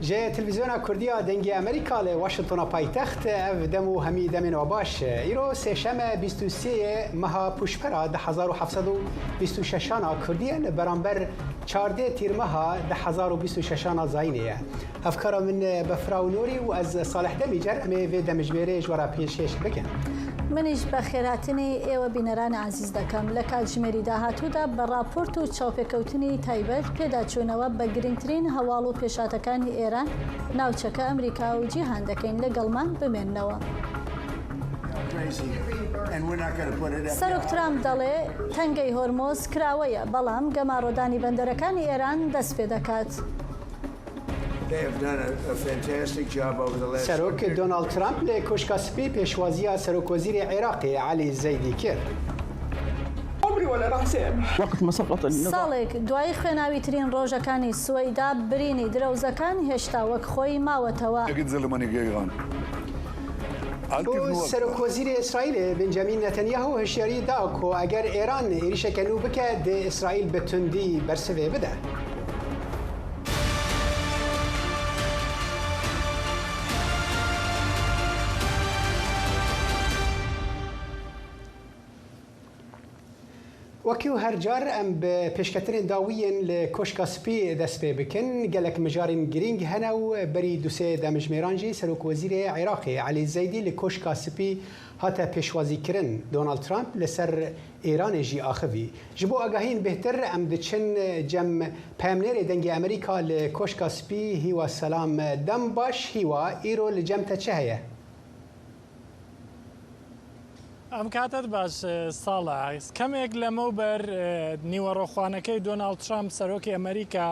Ji Televîzyona Kurdî ya Dengê Amerîka li Washingtona paytext ev dem û hemî demên we baş. Îro sêşeme 23 yê meha Pûşpera 1726 a Kurdî ye li beramber 14 Tîrmeha 2026 a Zayînê ye. Hevkara min Befra û Norî û ez Salih Demîcer em ê vê demijmêrê ji we re pêşkêş bikin. منیش بەخێرهاتنی ئێوە بینەرانی عەزیز دەکەم لە کاتژمێری داهاتوودا بە ڕاپۆرت و چاوپێکەوتنی تایبەت پێداچوونەوە بە گرنگترین هەواڵ و پێشهاتەکانی ئێران، ناوچەکە، ئەمریکا و جیهان دەکەین لەگەڵمان بمێننەوە. سەرۆک ترامپ دەڵێ تەنگەی هۆرمۆز کراوەیە، بەڵام گەمارۆدانی بەندەرەکانی ئێران دەستپێدەکات. سەرۆک دۆناڵد ترامپ لە کۆشکا سپی پێشوازییا سەرۆکوەزیری عێراقێ عەلی زەیدی کرد. ساڵێک دوای خوێناویترین ڕۆژەکانی سوەیدا، برینی درەوزەکان هێشتا وەک خۆی ماوەتەوە. سەرۆکوەزیری ئیسرائیلێ بنجامین نەتەنیاهۆ هشیاری دا کو ئەگەر ئێران êrîşeke nû bike dê ئیسرائیل bi tundî bersivê bide. Wekî her car em bi pêşketinên dawî yên li Koşka Spî dest pê bikin. Gelek mijarên girîng hene û berî du sê demijmêran jî Serokwezîrê Iraqê Elî Zeydî li Koşka Spî hate pêşwazîkirin. Donald Trump li ser Îranê jî axivî. Ji bo agahiyên bêhtir em diçin cem peyamnêrê Dengê Amerîka li Koşka Spî Hîwa Selam. Dem baş Hîwa, îro li cem te çi heye? ئەم کاتەت باش ساڵح. کەمێک لەمەوبەر نیوەڕۆخوانەکەی دۆناڵد ترەمپ سەرۆکی ئەمریکا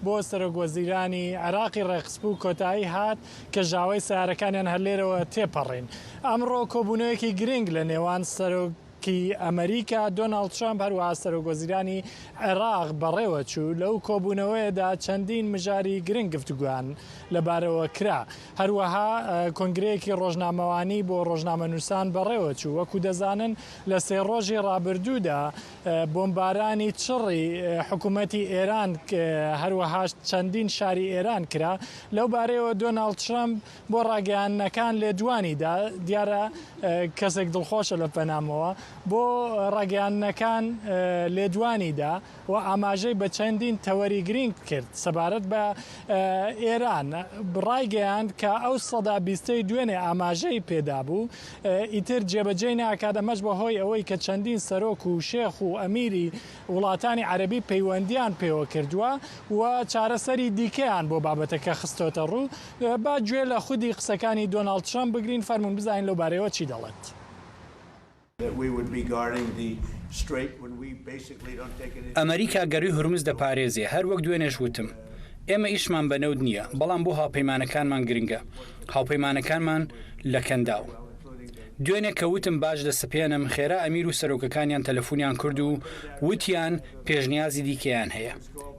بۆ سەرۆک وەزیرانی عێراقی ڕێکخستبوو کۆتایی هات کە ژاوەی سەیارەکانیان هەر لێرەوە تێپەڕین. ئەمڕۆ کۆبوونەوەیەکی گرنگ لە نێوان سەرۆکی ئەمریکا دۆناڵد ترەمپ هەروەها سەرۆک وەزیرانی عێراق بەڕێوەچوو، لەو کۆبوونەوەیەدا چەندین مژاری گرنگ گفتوگۆیان لەبارەوە کرا. هەروەها کۆنگرەیەکی ڕۆژنامەوانی بۆ ڕۆژنامەنووسان بەڕێوەچوو. وەکو دەزانن لە سێ ڕۆژی ڕابردوودا بۆمبارانی چڕی حکوومەتی ئێران هەروەهاش چەندین شاری ئێران کرا. لەو بارەیەوە دۆناڵد ترەمپ بۆ ڕاگەیاندنەکان لێدوانی دا، دیارە کەسێک دڵخۆشە لە پەنامەوە، بۆ ڕاگەیاندنەکان لێدوانی دا و ئاماژەی بە چەندین تەوەری گرینگ کرد سەبارەت بە ئێران، ڕایگەیاند کە ئەو سەدا بیستەی دوێنێ ئاماژەی پێدابوو ئیتر جێبەجێی ناکات، ئەمەش بەهۆی ئەوەی کە چەندین سەرۆک و شێخ و ئەمیری وڵاتانی عەرەبی پەیوەندیان پێوە کردووە و چارەسەری دیکەیان بۆ بابەتەکە خستۆتە ڕوو. با گوێ لە خودی قسەکانی دۆناڵد ترەمپ بگرین، فەرموون بزانین لەو بارەیەوە چی دەڵێت. ئەمەریکا گەرووی هورمز دەپارێزێ، هەر وەک دوێنێش وتم. ئێمە ئیشمان بە نەوت نییە، بەڵام بۆ هاوپەیمانەکانمان گرنگە، هاوپەیمانەکانمان لە کەنداو. دوێنێ کە وتم باج دەسەپێنم، خێرا ئەمیر و سەرۆکەکانیان تەلەفونیان کرد و وتیان پێشنیازی دیکەیان هەیە.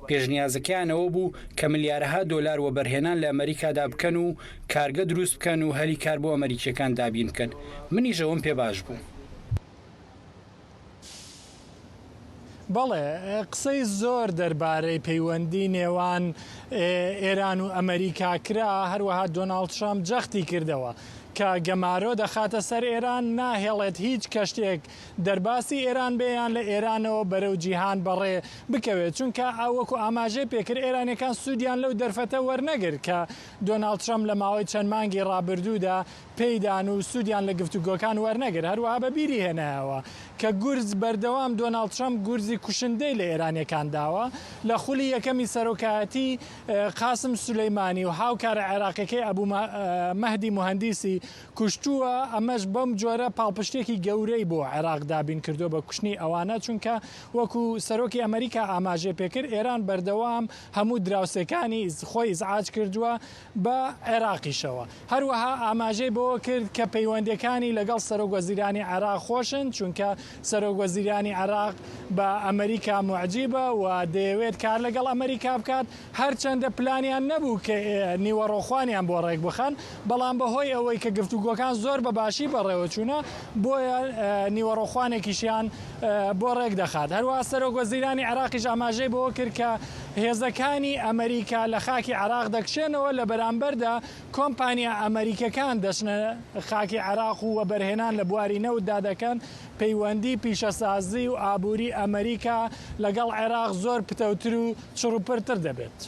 پێشنیازەکەیان ئەوە بوو کە ملیارەها دۆلار وەبەرهێنان لە ئەمەریکادا بکەن و کارگە دروست بکەن و هەلی کار بۆ ئەمەریکییەکان دابین بکەن. منیش ئەوەم پێ باش بوو. بەڵێ، قسەی زۆر دەربارەی پەیوەندی نێوان ئێران و ئەمەریکا کرا، هەروەها دۆناڵد ترەمپ جەختی کردەوە کە گەمارۆ دەخاتە سەر ئێران، ناهێڵێت هیچ کەشتییەک دەرباسی ئێران بێ یان لە ئێرانەوە بەرەو جیهان بەڕێ بکەوێت، چونکە وەکو ئاماژەی پێکرد ئێرانییەکان سوودیان لەو دەرفەتە وەرنەگرت کە دۆناڵد ترەمپ لە ماوەی چەند مانگی ڕابردوودا پێیدان و سوودیان لە گفتوگۆکان وەرنەگرت، هەروەها بە بیری هێنایەوە کە گورز بەردەوام دۆناڵد ترەمپ گورزی کوشندەی لە ئێرانییەکان داوە لە خولی یەکەمی سەرۆکایەتی قاسم سولەیمانی و هاوکارە عێراقیەکەی ئەبو مەهدی موهەندیسی کوشتووە، ئەمەش بەم جۆرە پاڵپشتیەکی گەورەی بۆ عێراق دابین کردووە بە کوشتنی ئەوانە، چونکە وەکو سەرۆکی ئەمەریکا ئاماژەی پێکرد ئێران بەردەوام هەموو دراوسێکانی خۆی ئیزعاج کردووە بە عێراقیشەوە. هەروەها ئاماژەی بەوە کرد کە پەیوەندییەکانی لەگەڵ سەرۆک وەزیرانی عێراق خۆشن، چونکە سەرۆک وەزیرانی عێراق بە ئەمریکا موعجیبە و دەیەوێت کار لەگەڵ ئەمریکا بکات، هەرچەندە پلانیان نەبوو کە نیوەڕۆخوانیان بۆ ڕێکبخەن، بەڵام بەهۆی ئەوەی کە گفتوگۆکان زۆر بە باشی بەڕێوەچوونە، بۆیە نیوەڕۆخوانێکیشیان بۆ ڕێکدەخات. هەروەها سەرۆک وەزیرانی عێراقیش ئاماژەی بەوە کرد کە هێزەکانی ئەمریکا لە خاکی عێراق دەکشێنەوە، لە بەرامبەردا کۆمپانیا ئەمریکەکان دەچنە خاکی عێراق و وەبەرهێنان لە بواری نەوتدا دەکەن، پەیوەندی پیشەسازی و ئابووری ئەمریکا لەگەڵ عێراق زۆر پتەوتر و چڕوپڕتر دەبێت.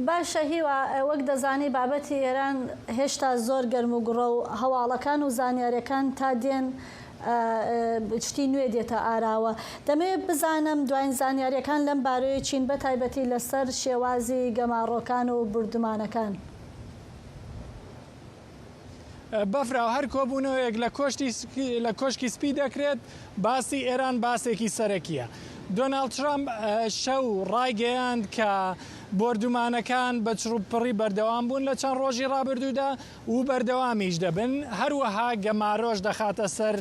باشە هیوا، وەک دەزانی بابەتی ئێران هێشتا زۆر گەرم و گوڕە و هەواڵەکان و زانیاریەکان تا دێن شتی نوێ دێتە ئاراوە. دەمەوێت بزانم دواین زانیاریەکان لەم بارەیە چین بە تایبەتی لەسەر شێوازی گەماڕۆکان و بوردومانەکان؟ بەفراو هەر کۆبوونەوەیەک لە کۆشتی لە کۆشکی سپی دەکرێت، باسی ئێران باسێکی سەرەکییە. دۆناڵد ترەمپ شەو ڕایگەیاند کە بۆردومانەکان بە چڕوپڕی بەردەوام بوون لە چەند ڕۆژی ڕابردوودا و بەردەوامیش دەبن، هەروەها گەمارۆش دەخاتە سەر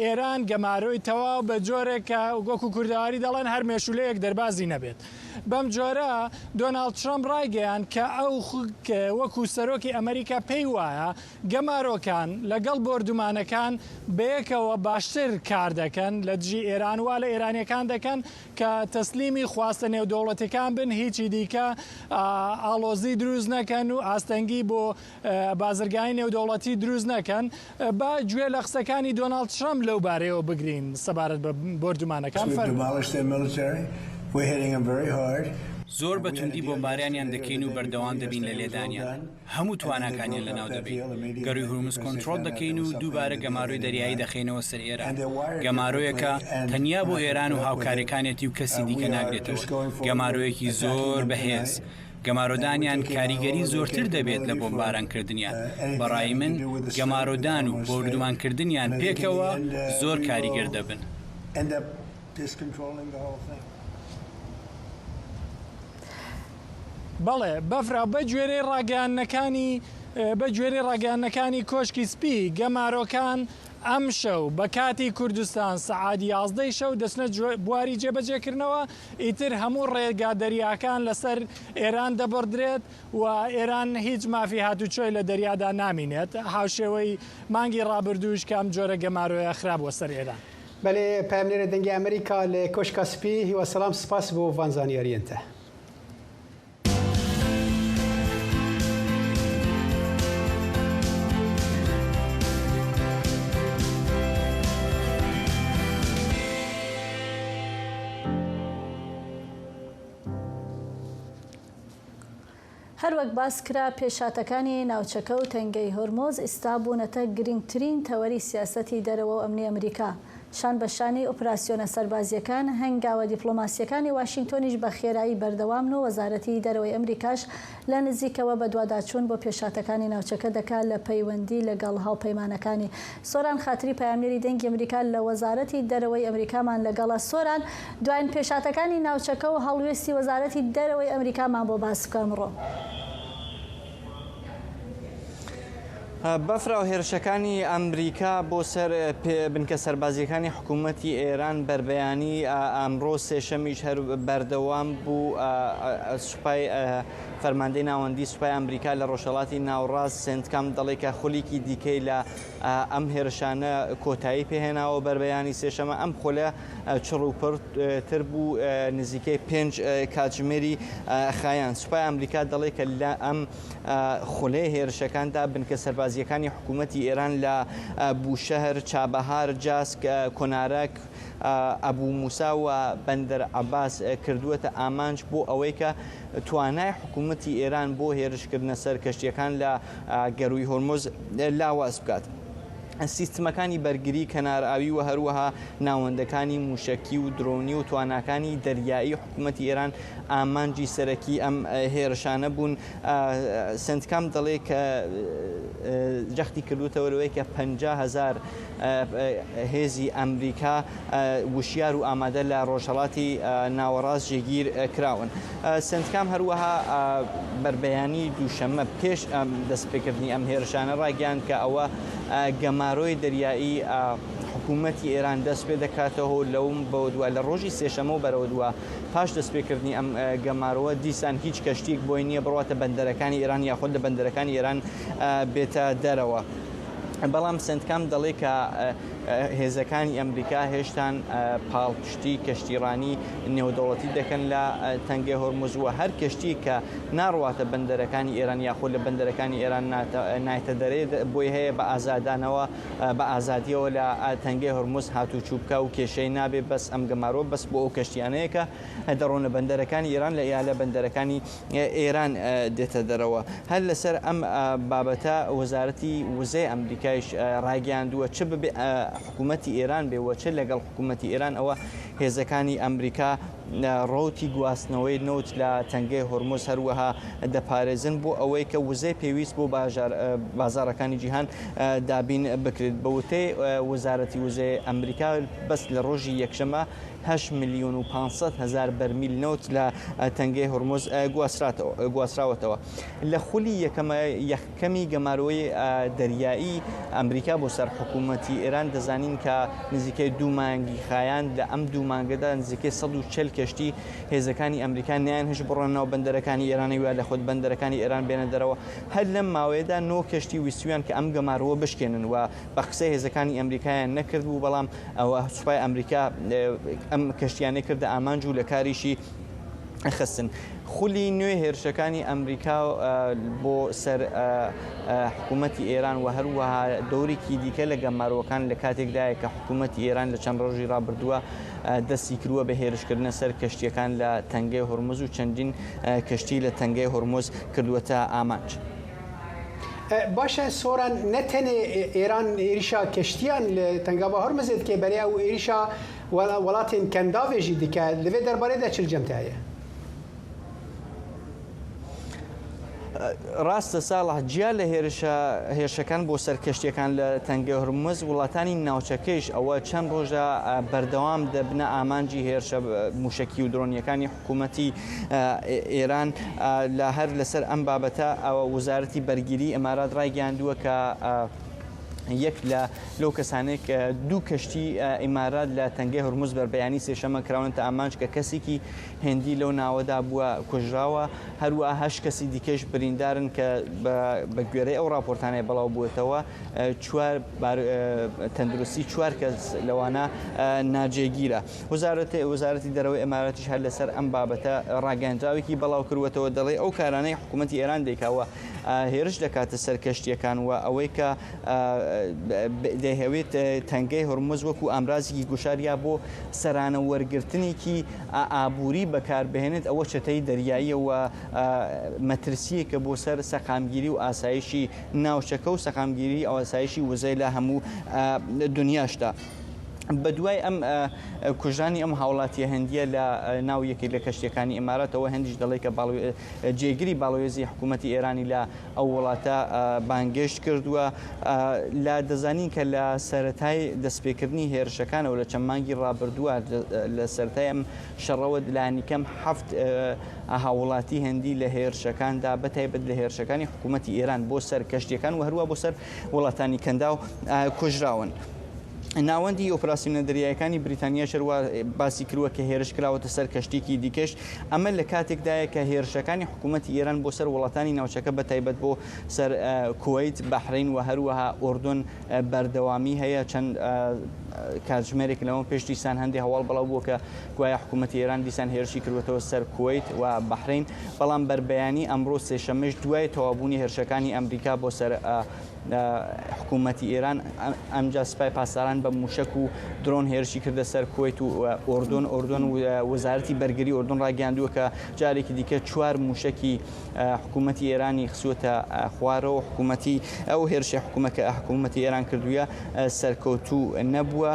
ئێران، گەمارۆی تەواو بە جۆرێک کە وەکو کوردەواری دەڵێن هەر مێشوولەیەک دەربازی نەبێت. بەم جۆرە دۆناڵد ترەمپ ڕایگەیاند کە ئەو وەکو سەرۆکی ئەمریکا پێی وایە گەمارۆکان لەگەڵ بۆردومانەکان بەیەکەوە باشتر کار دەکەن لە دژی ئێران، وا لە ئێرانییەکان دەکەن کە تەسلیمی خواستە نێودەوڵەتیەکان بن، هیچی دیکە ئاڵۆزی دروست نەکەن و ئاستەنگی بۆ بازرگانی نێودەوڵەتی دروست نەکەن. با گوێ لە قسەکانی دۆناڵد ترەمپ لەو بارەیەوە بگرین سەبارەت بە بۆردومانەکان، فەرموو. زۆر بە توندی بۆمبارانیان دەکەین و بەردەوام دەبین لە لێدانیان. هەموو تواناکانیان لەناو دەبەین. گەرووی هورمز کۆنترۆڵ دەکەین و دووبارە گەمارۆی دەریایی دەخەینەوە سەر ئێران. گەمارۆیەکە تەنیا بۆ ئێران و هاوکارەکانیەتی و کەسی دیکە ناگرێتەوە. گەمارۆیەکی زۆر بەهێز. گەمارۆدانیان کاریگەری زۆرتر دەبێت لە بۆمبارانکردنیان. بە ڕای من گەمارۆدان و بۆردومانکردنیان پێکەوە زۆر کاریگەر دەبن. بەڵێ بەفرا بە گوێرەی ڕاگەیاندنەکانی بە گوێرەی ڕاگەیاندنەکانی کۆشکی سپی گەمارۆکان ئەمشەو بە کاتی کوردستان سەعات یازدەی شەو دەچنە بواری جێبەجێکردنەوە ئیتر هەموو ڕێگا دەریاکان لەسەر ئێران دەبڕدرێت و ئێران هیچ مافی هاتوچۆی لە دەریادا نامینێت هاوشێوەی مانگی ڕابردووش کە ئەم جۆرە گەمارۆیە خرابووە سەر ئێران. بەلێ پەیامنێرە دەنگی ئەمریکا لە کۆشکا سپی هیوا سەلام سپاس بۆ ڤان زانیاریەن تە. هەروەک باس کرا پێشهاتەکانی ناوچەکە و تەنگەی هۆرمۆز ئیستا بوونەتە گرنگترین تەوەری سیاسەتی دەرەوە و ئەمنی ئەمریکا. شان بە شانی ئۆپراسیۆنە سەربازییەکان، هەنگاوە دیپلۆماسییەکانی واشینگتۆنیش بە خێرایی بەردەوامن و وەزارەتی دەرەوەی ئەمریکاش لە نزیکەوە بەدواداچوون بۆ پێشهاتەکانی ناوچەکە دەکات لە پەیوەندی لەگەڵ هاوپەیمانەکانی. سۆران خاتری پەیامنێری دەنگی ئەمریکا لە وەزارەتی دەرەوەی ئەمریکامان لەگەڵە. سۆران، دواین پێشهاتەکانی ناوچەکە و هەڵوێستی وەزارەتی دەرەوەی ئەمریکامان بۆ باس بکە ئەمڕۆ. بەفراو هێرشەکانی ئەمریکا بۆ سەر بنکە سەربازییەکانی حکوومەتی ئێران بەربەیانی ئەمڕۆ سێشەمیش هەر بەردەوام بوو سوپای فەرماندەی ناوەندی سوپای ئەمریکا لە ڕۆژهەڵاتی ناوڕاست سێنتکام دەڵێ کە خولیکی دیکەی لە ئەم هێرشانە کۆتایی پێهێناوە بەربەیانی سێشەمە ئەم خولە چڕ و پڕ تر بوو نزیکەی پێنج کاتژمێری خایان سوپای ئەمریکا دەڵێ کە لە ئەم خولەی هێرشەکاندا بنکە سەربازییەکانی حکوومەتی ئێران لە بوشەهر، چابەهار، جاسک، کۆنارەک، ئەبوو موسا و بەندەر عەباس کردووەتە ئامانج بۆ ئەوەی کە توانای حکوومەتی ئێران بۆ هێرشکردنە سەر کەشتییەکان لە گەرووی هۆرمز لاواز بکات. سیستمەکانی بەرگری کەنارئاوی و هەروەها ناوەندەکانی مووشەکی و درۆنی و تواناکانی دەریایی حکوومەتی ئێران ئامانجی سەرەکی ئەم هێرشانە بوون. سنتکام دەڵێ کە جەختی کردووتەوە لەوەی کە 50 هەزار هێزی ئەمریکا وشیار و ئامادە لە ڕۆژهەڵاتی ناوەڕاست جێگیر کراون. سنتکام هەروەها بەربەیانی دووشەممە پێش دەستپێکردنی ئەم هێرشانە ڕایگەیاند کە ئەوە گەمارۆی دەریایی حکوومەت. حکوومەتی ئێران دەست پێ دەکاتەوە و لەوم بەودوا لە ڕۆژی سێشەمە و بەرەودوا پاش دەستپێکردنی ئەم گەمارۆوە دیسان هیچ کەشتییەک بۆی نییە بڕواتە بەندەرەکانی ئێران یاخود لە بەندەرەکانی ئێران بێتە دەرەوە. بەڵام سنتکام دەڵێ کە هێزەکانی ئەمریکا هێشتان پاڵپشتی کەشتیڕانی نێودەوڵەتی دەکەن لە تەنگەی هۆرمز و هەر کەشتییەک کە ناڕواتە بەندەرەکانی ئێران یاخود لە بەندەرەکانی ئێران نایتە دەرێ بۆی هەیە بە ئازادانەوە بە ئازادیەوە لە تەنگەی هۆرمز هاتوچوو بکا و کێشەی نابێ بەس ئەم گەمارۆ بەس بۆ ئەو کەشتیانەیە کە دەڕۆنە بەندەرەکانی ئێران لە یا لە بەندەرەکانی ئێران دێتە دەرەوە. هەر لەسەر ئەم بابەتە وەزارەتی وزەی ئەمریکایش ڕایگەیاندووە چ ببێ حکوومەتی ئێران بێ و چ لەگەڵ حکوومەتی ئێران ئەوە هێزەکانی ئەمریکا ڕەوتی گواستنەوەی نەوت لە تەنگەی هۆرمز هەروەها دەپارێزن بۆ ئەوەی کە وزەی پێویست بۆ بازاڕەکانی جیهان دابین بکرێت. بە وتەی وەزارەتی وزەی ئەمریکا بەس لە ڕۆژی یەکشەممە هەشت ملیۆن و 500 هەزار بەرمیل نەوت لە تەنگەی هورمز گواستراوەتەوە. لە خولی یەکەمی گەمارۆی دەریایی ئەمریکا بۆ سەر حکوومەتی ئێران دەزانین کە نزیکەی دوو مانگی خایاند، لە ئەم دوو مانگەدا نزیکەی 140 کەشتی هێزەکانی ئەمریکا نەیانهێشت بڕۆنە ناو بەندەرەکانی ئێران و یا لە خود بەندەرەکانی ئێران بێنە دەرەوە. هەر لەم ماوەیەدا نۆ کەشتی ویستویان کە ئەم گەمارۆوە بشکێنن و بە قسەی هێزەکانی ئەمریکایان نەکردبوو، بەڵام ئەوە سوپای ئەمریکا ئەم کەشتیانەی کردە ئامانج و لە کاریشی خستن. خولی نوێ هێرشەکانی ئەمریکا بۆ سەر حکوومەتی ئێران و هەروەها دەورێکی دیکە لە گەمارۆکان لە کاتێکدایە کە حکوومەتی ئێران لە چەند ڕۆژی ڕابردووە دەستی کردووە بە هێرشکردنە سەر کەشتییەکان لە تەنگەی هورمز و چەندین کەشتی لە تەنگەی هورمز کردووەتە ئامانج. باشە سۆران نە تەنێ ئێران êrîşa keştiyan li Tengava Hormuzê dike berê ew êrîşa welatên Kendavê jî dike. Li vê derbarê de çi li cem te heye? ڕاستە ساڵح، جیا لە هێرشە هێرشەکان بۆ سەر کەشتیەکان لە تەنگەی هورمز، وڵاتانی ناوچەکەیش ئەوە چەند ڕۆژە بەردەوام دەبنە ئامانجی هێرشە موشەکی و درۆنیەکانی حکوومەتی ئێران. لە هەر لەسەر ئەم بابەتە ئەوە وەزارەتی بەرگیری ئیمارات ڕایگەیاندووە کە یەک لە لەو کەسانێک دوو کەشتی ئیمارات لە تەنگەی هورمز بەربەیانی سێشەمە کراونەتە ئامانج کە کەسێکی هێندی لەو ناوەدا بووە کوژراوە، هەروەها هەشت کەسی دیکەش بریندارن کە بە گوێرەی ئەو ڕاپۆرتانەی بڵاو بووەتەوە چوار تەندروستی چوار کەس لەوانە ناجێگیرە. وەزارەتی دەرەوەی ئیماراتیش هەر لەسەر ئەم بابەتە ڕاگەیەندراوێکی بڵاو کردووەتەوە دەڵێ ئەو کارانەی حکوومەتی ئێران دەیکا و هێرش دەکاتە سەر کەشتییەکان و ئەوەی کە دەیهەوێت تەنگەی هورمز وەکو ئامرازێکی گوشار یا بۆ سەرانە وەرگرتنێکی ئابووری بەکاربهێنێت ئەوە چەتەی دەریاییە و مەترسییەکە بۆ سەر سەقامگیری و ئاسایشی ناوچەکە و سەقامگیری ئاسایشی وزەی لە هەموو دنیاشدا. بەدوای ئەم کوژرانی ئەم هاوڵاتیە هندیە لە ناو یەکێک لە کەشتیەکانی ئیماراتەوە هندیش دەڵێ کە جێگری باڵوێزی حکوومەتی ئێرانی لە ئەو وڵاتە بانگێشت کردووە. لە دەزانین کە لە سەرەتای دەستپێکردنی هێرشەکانەوە لە چەند مانگی ڕابردووە لە سەرەتای ئەم شەڕەوە لانیکەم حەفت هاووڵاتی هندی لە هێرشەکاندا بە تایبەت لە هێرشەکانی حکوومەتی ئێران بۆ سەر کەشتیەکان و هەروە بۆ سەر وڵاتانی کەنداو کوژراون. ناوەندی ئۆپراسیۆنە دەریایەکانی بریتانیاش هەروا باسی کردووە کە هێرش کراوەتە سەر کەشتیکی دیکەش، ئەمە لە کاتێکدایە کە هێرشەکانی حکوومەتی ئێران بۆ سەر وڵاتانی ناوچەکە بە تایبەت بۆ سەر کوەیت، بەحرەین و هەروەها ئوردن بەردەوامی هەیە. چەند کاتژمێرێک لەمە پێش دیسان هەندێک هەواڵ بڵاو بووە کە گوایە حکوومەتی ئێران دیسان هێرشی کردووەتەوە سەر کوەیت و بەحرەین، بەڵام بەربەیانی ئەمڕۆ سێشەممەش دوای تەواوبوونی هێرشەکانی ئەمریکا بۆ سەر حکوومەتی ئێران ئەمجا سپای پاسداران بە مووشەک و درۆن هێرشی کردە سەر کوەیت و ئۆردۆن ئۆردۆن و وەزارەتی بەرگری ئۆردۆن ڕاگەیاندووە کە جارێکی دیکە چوار مووشەکی حکوومەتی ئێرانی خسووەتە خوارەوە حکوومەتی ئەو هێرشی حکوومەکە حکوومەتی ئێران کردوویە سەرکەوتوو نەبووە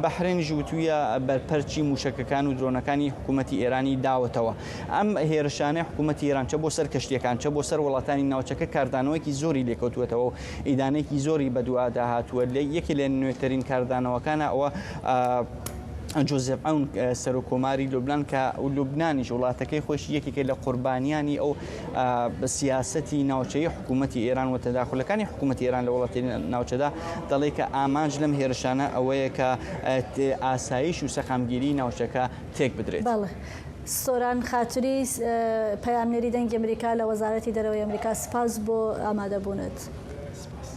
بەحرێنیش وتوویە بەرپەرچی مووشەکەکان و درۆنەکانی حکوومەتی ئێرانی داوەتەوە. ئەم هێرشانەی حکوومەتی ئێران چە بۆ سەر کەشتییەکان چە بۆ سەر وڵاتانی ناوچەکە کاردانەوەیەکی زۆری لێکەوتووەتەوە و ئیدانەیەکی زۆری بەدوادا هاتووە. لە یەکێ لە نوێترین کاردانەوەکانە ئەوە. جۆزێف عەون سەرۆک کۆماری لوبنان کە لوبنانیش وڵاتەکەی خۆشی یەکێکە لە قوربانیانی ئەو سیاسەتی ناوچەیی حکوومەتی ئێران و تەداخولەکانی حکوومەتی ئێران لە وڵاتی ناوچەدا دەڵێ کە ئامانج لەم هێرشانە ئەوەیە کە ئاسایش و سەقامگیری ناوچەکە تێک بدرێت. بەڵێ. سۆران خاتری، پەیامنێری دەنگی ئەمریکا لە وەزارەتی دەرەوەی ئەمریکا، سپاس بۆ ئامادەبوونت. سپاس.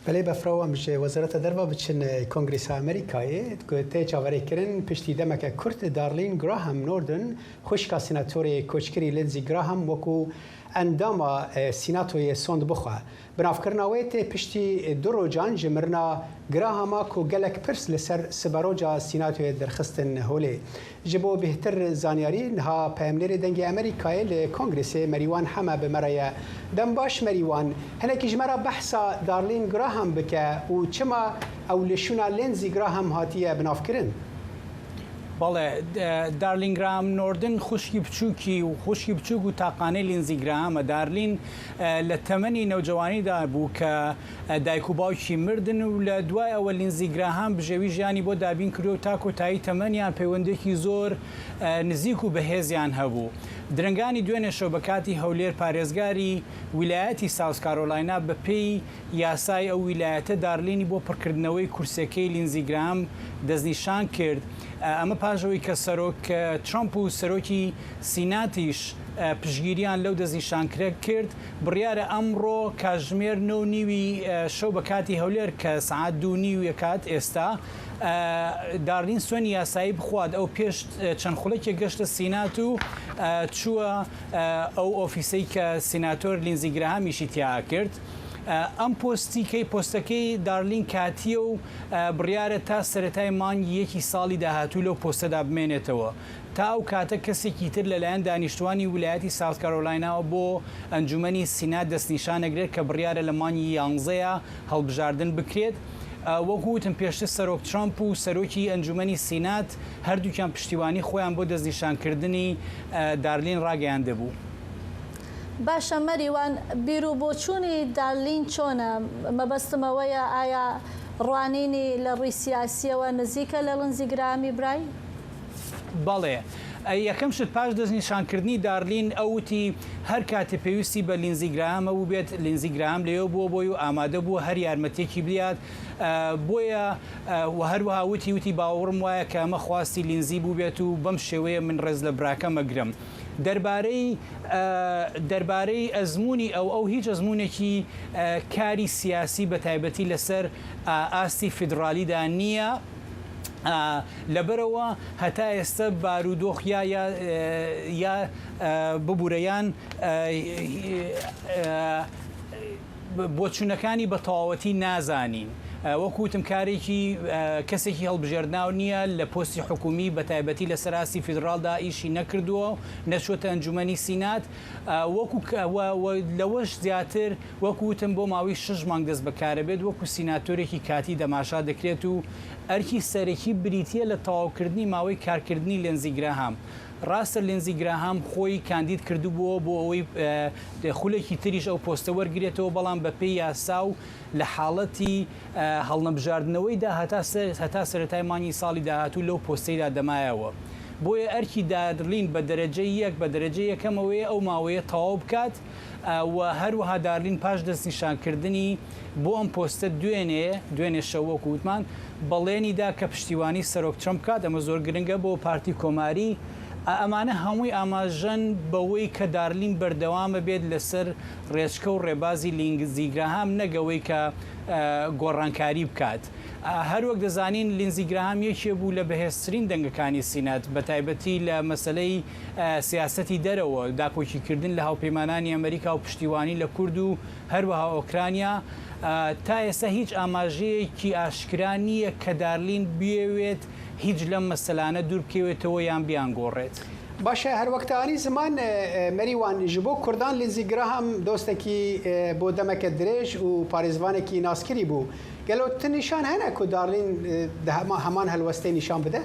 Belê befra em ji Wezareta Derve biçin Kongresa Amerîkayê ku tê çaverêkirin piştî demeke kurt Darlene Graham Norden xwişka senatorê koçkirî Lindsey Graham wekû Endama Sînatoyê sond bixwe. Binavkirina wê tê piştî du rojan ji mirina Grahama ku gelek pirs li ser siberoja Sînatoyê derxistin holê. Ji bo bêhtir zanyarî niha peyamnêrê Dengê Amerîkayê li Kongresê Merîwan Heme bi me re ye. Dem baş Merîwan, hinekî ji me re behsa Darlene Graham bike û çima ew li şûna Lindsey Graham hatiye binavkirin? بەڵێ، دارلین گراهام نۆردن خوشکی بچووکی و خوشکی بچووک و تاقانەی لینزی گراهامە. دارلین لە تەمەنی نەوجەوانیدا بوو کە دایک و باوکی مردن و لە دوای ئەوە لینزی گراهام بژێوی ژیانی بۆ دابین کردووە و تا کۆتایی تەمەنیان پەیوەندییەکی زۆر نزیک و بەهێزیان هەبوو. درەنگانی دوێنێ شەو بە کاتی هەولێر پارێزگاری ویلایەتی ساوس کارۆلاینا بە پێی یاسای ئەو ویلایەتە دارلینی بۆ پڕکردنەوەی کورسیەکەی لینزی گراهام دەستنیشان کرد، ئەمە پاش ئەوەی کە سەرۆک ترەمپ و سەرۆکی سیناتیش پشتگیریان لەو دەستنیشانکرە کرد. بڕیارە ئەمڕۆ کاتژمێر نۆ و نیوی شەو بە کاتی هەولێر کە سەعات دوو و نیو کات ئێستا دارلین سوێنی یاسایی بخوات. ئەو پێش چەند خولەکێک گەشتە سینات و چووە ئەو ئۆفیسەی کە سیناتۆر لینزی گراهام ئیشی تیا ئەکرد. ئەم پۆستی کەی پۆستەکەی دارلین کاتییە و بڕیارە تا سەرەتای مانگی یەکی ساڵی داهاتوو لەو پۆستەدا بمێنێتەوە. تا ئەو کاتە کەسێکی تر لەلایەن دانیشتووانی ولایەتی ساوت کارۆلایناوە بۆ ئەنجومەنی سینات دەستنیشانەگرێت کە بڕیارە لە مانگی یانزەیا هەڵبژاردن بکرێت. وەکو وتم پێشتر سەرۆک ترەمپ و سەرۆکی ئەنجومەنی سینات هەردووکیان پشتیوانی خۆیان بۆ دەستنیشانکردنی دارلین ڕاگەیاندبوو. باشە مەریوان بیرو بۆچوونی دارلین چۆنە؟ مەبەستم ئەوەیە ئایا ڕوانینی لە ڕووی سیاسیەوە نزیکە لە ڵنزی گراهامی برای؟ بەڵێ. یەکەم شت پاش دەستنیشانکردنی دارلین ئەو وتی هەر کاتێ پێویستی بە لینزی گراهام هەبووبێت لینزی گراهام لەوێ بووە بۆی و ئامادە بووە هەر یارمەتیەکی بدات بۆیە و هەروەها وتی وتی باوەڕم وایە کە ئەمە خواستی لینزی بووبێت و بەم شێوەیە من ڕێز لە براکەم ئەگرم. دەربارەی دەربارەی ئەزموونی ئەو، ئەو هیچ ئەزموونێکی کاری سیاسی بە تایبەتی لەسەر ئاستی فیدڕالیدا نییە، لەبەرئەوە هەتا ئێستە بارودۆخ یا یا یا ببورە یان بۆچونەکانی بە تەواوەتی نازانین. وەکو وتم کارێکی کەسێکی هەڵبژێردناو نییە، لە پۆستی حکومی بە تایبەتی لەسەر ئاستی فیدڕاڵدا ئیشی نەکردووە و نەچووەتە ئەنجومەنی سینات. وەکو لەوەش زیاتر وەکو وتم بۆ ماوەی شەش مانگ دەست بەکارەبێت وەکو سیناتۆرێکی کاتی دەماشا دەکرێت و ئەرکی سەرەکی بریتییە لە تەواوکردنی ماوەی کارکردنی لێنزی گراهام. ڕاستە لینزی گراهام خۆی کاندید کردبووەوە بۆ ئەوەی خولێکی تریش ئەو پۆستە وەرگرێتەوە، بەڵام بەپێی یاسا و لە حاڵەتی هەڵنەبژاردنەوەیدا هەتا سەرەتای مانگی ساڵی داهاتوو لەو پۆستەیدا دەمایەوە. بۆیە ئەرکی دارلین بە دەرەجەی یەک بە دەرەجەی یەکەم ئەوەیە ئەو ماوەیە تەواو بکات و هەروەها دارلین پاش دەستنیشانکردنی بۆ ئەم پۆستە دوێنێ دوێنێ شەو وەکو وتمان بەڵێنی دا کە پشتیوانی سەرۆک ترەمپ بکات، ئەمە زۆر گرنگە بۆ پارتی کۆماری. ئەمانە هەمووی ئاماژەن بەوەی کە دارلین بەردەوامە بێت لەسەر ڕێچکە و ڕێبازی لینزی گراهام نەک ئەوەی کە گۆڕانکاری بکات. هەروەک دەزانین لینزی گراهام یەکێ بوو لە بەهێزترین دەنگەکانی سینات بەتایبەتی لە مەسەلەی سیاسەتی دەرەوە، داکۆکیکردن لە هاوپەیمانانی ئەمریکا و پشتیوانی لە کورد و هەروەها ئۆکرانیا، تا ئێستا هیچ ئاماژەیەکی ئاشکرا نییە کە دارلین بیەوێت هیچ لەم مەسەلانە دووربکەوێتەوە یان بیانگۆڕێت. باشە هەر وەک te anî ziman Merîwan ji bo Kurdan Lindsey Graham dostekî bo demeke dirêj û parêzvanekî naskirî bû. Gelo ti nîşan hene ku Darlîn di heman helwestê nîşan bide?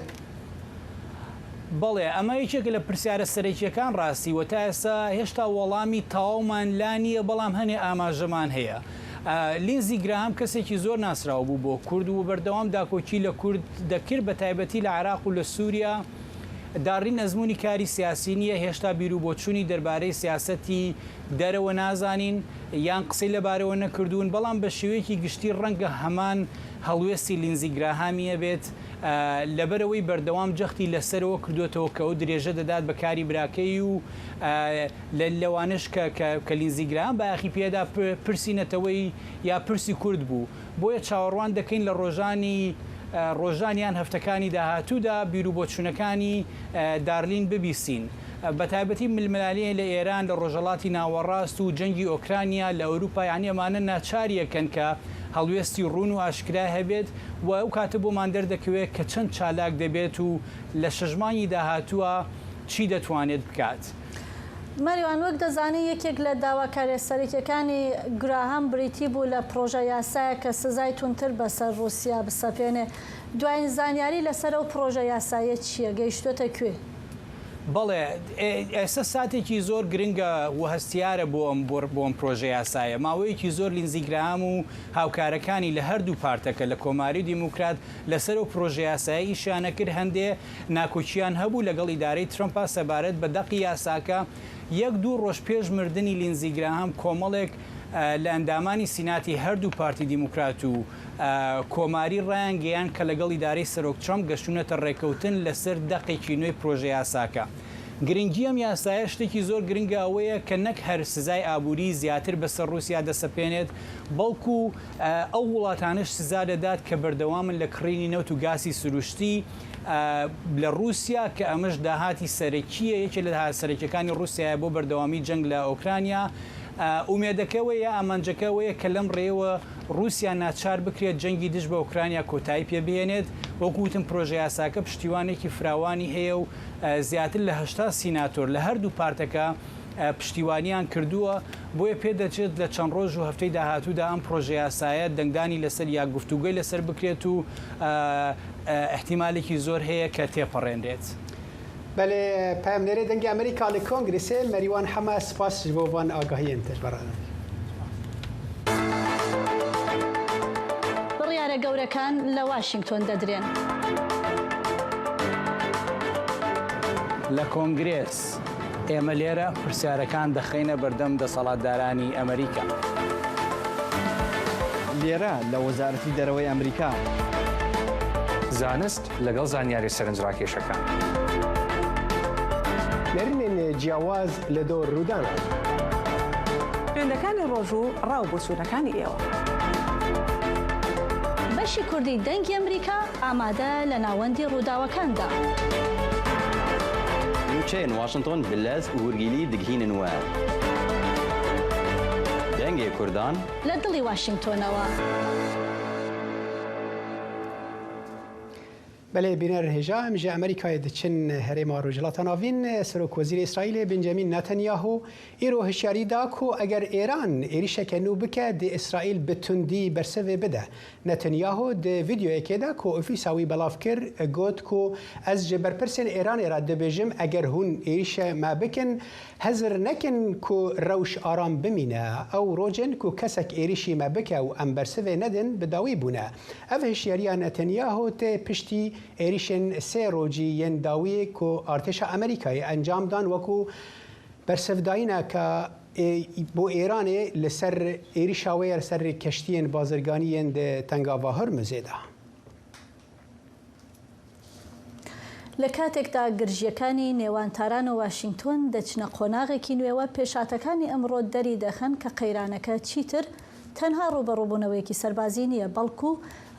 بەڵێ، ئەمە یەکێکە لە پرسیارە سەرەکییەکان ڕاستی و تا ئێستا هێشتا وەڵامی تەواومان لا نییە، بەڵام هەنێ ئاماژەمان هەیە. لینزی گراهام کەسێکی زۆر ناسراو بوو بۆ کورد و بەردەوام داکۆکی لە کورد دەکرد بە تایبەتی لە عێراق و لە سووریا. دارلین ئەزموونی کاری سیاسی نییە، هێشتا بیروبۆچوونی دەربارەی سیاسەتی دەرەوە نازانین یان قسەی لەبارەوە نەکردوون، بەڵام بە شێوەیەکی گشتی ڕەنگە هەمان هەڵوێستی لینزی گراهامی هەبێت، لەبەرئەوەی بەردەوام جەختی لەسەرەوە کردووەتەوە کە ئەو درێژە دەدات بە کاری براکەی و لەوانەش کە لینزی گراهام بایەخی پێدا پرسی نەتەوەی یا پرسی کورد بوو. بۆیە چاوەڕوان دەکەین لە ڕۆژانی ڕۆژان یان هەفتەکانی داهاتوودا بیروبۆچوونەکانی دارلین ببیستین. بەتایبەتی ململانێ لە ئێران لە ڕۆژهەڵاتی ناوەڕاست و جەنگی ئۆکرانیا لە ئەوروپا یانی ئەمانە ناچاریەکەن کە هەڵوێستی ڕوون و ئاشکرای هەبێت و ئەو کاتە بۆمان دەردەکەوێت کە چەند چالاک دەبێت و لە شەش مانگی داهاتووە چی دەتوانێت بکات. مەریوان، وەک دەزانی یەکێک لە داواکاریە سەرەکیەکانی گراهام بریتی بوو لە پڕۆژە یاسایەک کە سزای توندتر بەسەر ڕوسیا بسەپێنێ، دواین زانیاری لەسەر ئەو پڕۆژە یاساییە چییە؟ گەیشتووەتە کوێ؟ بەڵێ، ئێستا ساتێکی زۆر گرنگە و هەستیارە بۆ ئەم بۆ ئەم پرۆژە یاسایە. ماوەیەکی زۆر لینزی گراهام و هاوکارەکانی لە هەردوو پارتەکە، لە کۆماری و دیموکرات، لەسەر ئەو پرۆژە یاسایە ئیشیان ئەکرد، هەندێ ناکۆکییان هەبوو لەگەڵ ئیدارەی ترەمپا سەبارەت بە دەقی یاساکە. یەک دوو ڕۆژ پێش مردنی لینزی گراهام کۆمەڵێک لە ئەندامانی سیناتی هەردوو پارتی دیموکرات و کۆماری ڕایانگەیاند کە لەگەڵ ئیدارەی سەرۆک ترەمپ گەشتوونەتە ڕێککەوتن لەسەر دەقێکی نوێی پرۆژەیاساکە. گرنگی ئەم یاسایە شتێکی زۆر گرنگە ئەوەیە کە نەک هەر سزای ئابووری زیاتر بەسەر ڕووسیا دەسەپێنێت، بەڵکو ئەو وڵاتانەش سزا دەدات کە بەردەوامن لە کڕینی نەوت و گاسی سروشتی لە ڕووسیا کە ئەمەش داهاتی سەرەکییە یەکێ لە داهاتە سەرەکییەکانی ڕووسیایە بۆ بەردەوامی جەنگ لە ئۆکرانیا. ئومێدەکە ئەوەیە، ئامانجەکە ئەوەیە کە لەم ڕێیەوە ڕووسیا ناچار بکرێت جەنگی دژ بە ئۆکرانیا کۆتایی پێ بهێنێت، وەکو وتم پرۆژەیاساکە پشتیوانێکی فراوانی هەیە و زیاتر لە 80 سیناتۆر لە هەردوو پارتەکە پشتیوانیان کردووە، بۆیە پێدەچێت لە چەند ڕۆژ و هەفتەی داهاتوودا ئەم پرۆژەیاسایە دەنگدانی لەسەر یا گفتوگۆی لەسەر بکرێت و ئیحتیمالێکی زۆر هەیە کە تێپەڕێنرێت. بەلێ پەیامنێرێ دەنگی ئەمریکا لە کۆنگرسێ مەریوان حەمە سپاس ji bo van agahiyên te ji ber re. بڕیارە گەورەکان لە واشینگتۆن دەدرێن. لە کۆنگرێس، ئێمە لێرە پرسیارەکان دەخەینە بەردەم دەسەڵاتدارانی ئەمریکا. لێرە لە وەزارەتی دەرەوەی ئەمریکا. زانست لەگەڵ زانیاریە سەرنجڕاکێشەکان. نەرینên جیاواز لە دۆر ڕوودانان. ترێندەکانی ڕۆژ و ڕا و بۆچوونەکانی ئێوە. بەشی کوردی دەنگی ئەمریکا ئامادە لە ناوەندی ڕووداوەکاندا. Nûçeyên Washington bi lez û hûrgîlî digihînin we. Dengê Kurdan. لە دڵی واشینگتۆنەوە. Belê bîner hêja em ji Amerîkayê diçin herêma Rojhilata Navîn. Serokwezîrê Îsraîlê Benjamin Netanyahu îro hişyarî da ku eger Êran êrîşeke nû bike dê Îsraîl bi tundî bersivê bide. Netanyahu di vîdeoyekê de ku ofîsa wî belav kir got ku ez ji berpirsên Êranê re dibêjim eger hûn êrîşe me bikin hizir nekin ku rewş aram bimîne. Ew rojên ku kesek êrîşî me bike û em bersivê nedin bi dawî bûne. Ev hişyariya Netanyahu tê piştî êrîşên sê rojî yên dawiyê ku artêşa Amerîkayê encam dan wekû bersivdayîneke bo Îranê li ser êrîşa wê ya li ser keştiyên bazirganî yên di Tengava Hurmuzê de. لە کاتێکدا گرژییەکانی نێوان تاران و واشینگتۆن دەچنە قۆناغێکی نوێوە، پێشهاتەکانی ئەمڕۆ دەریدەخەن کە قەیرانەکە چیتر تەنها ڕووبەڕووبوونەوەیەکی سەربازی نییە، بەڵکو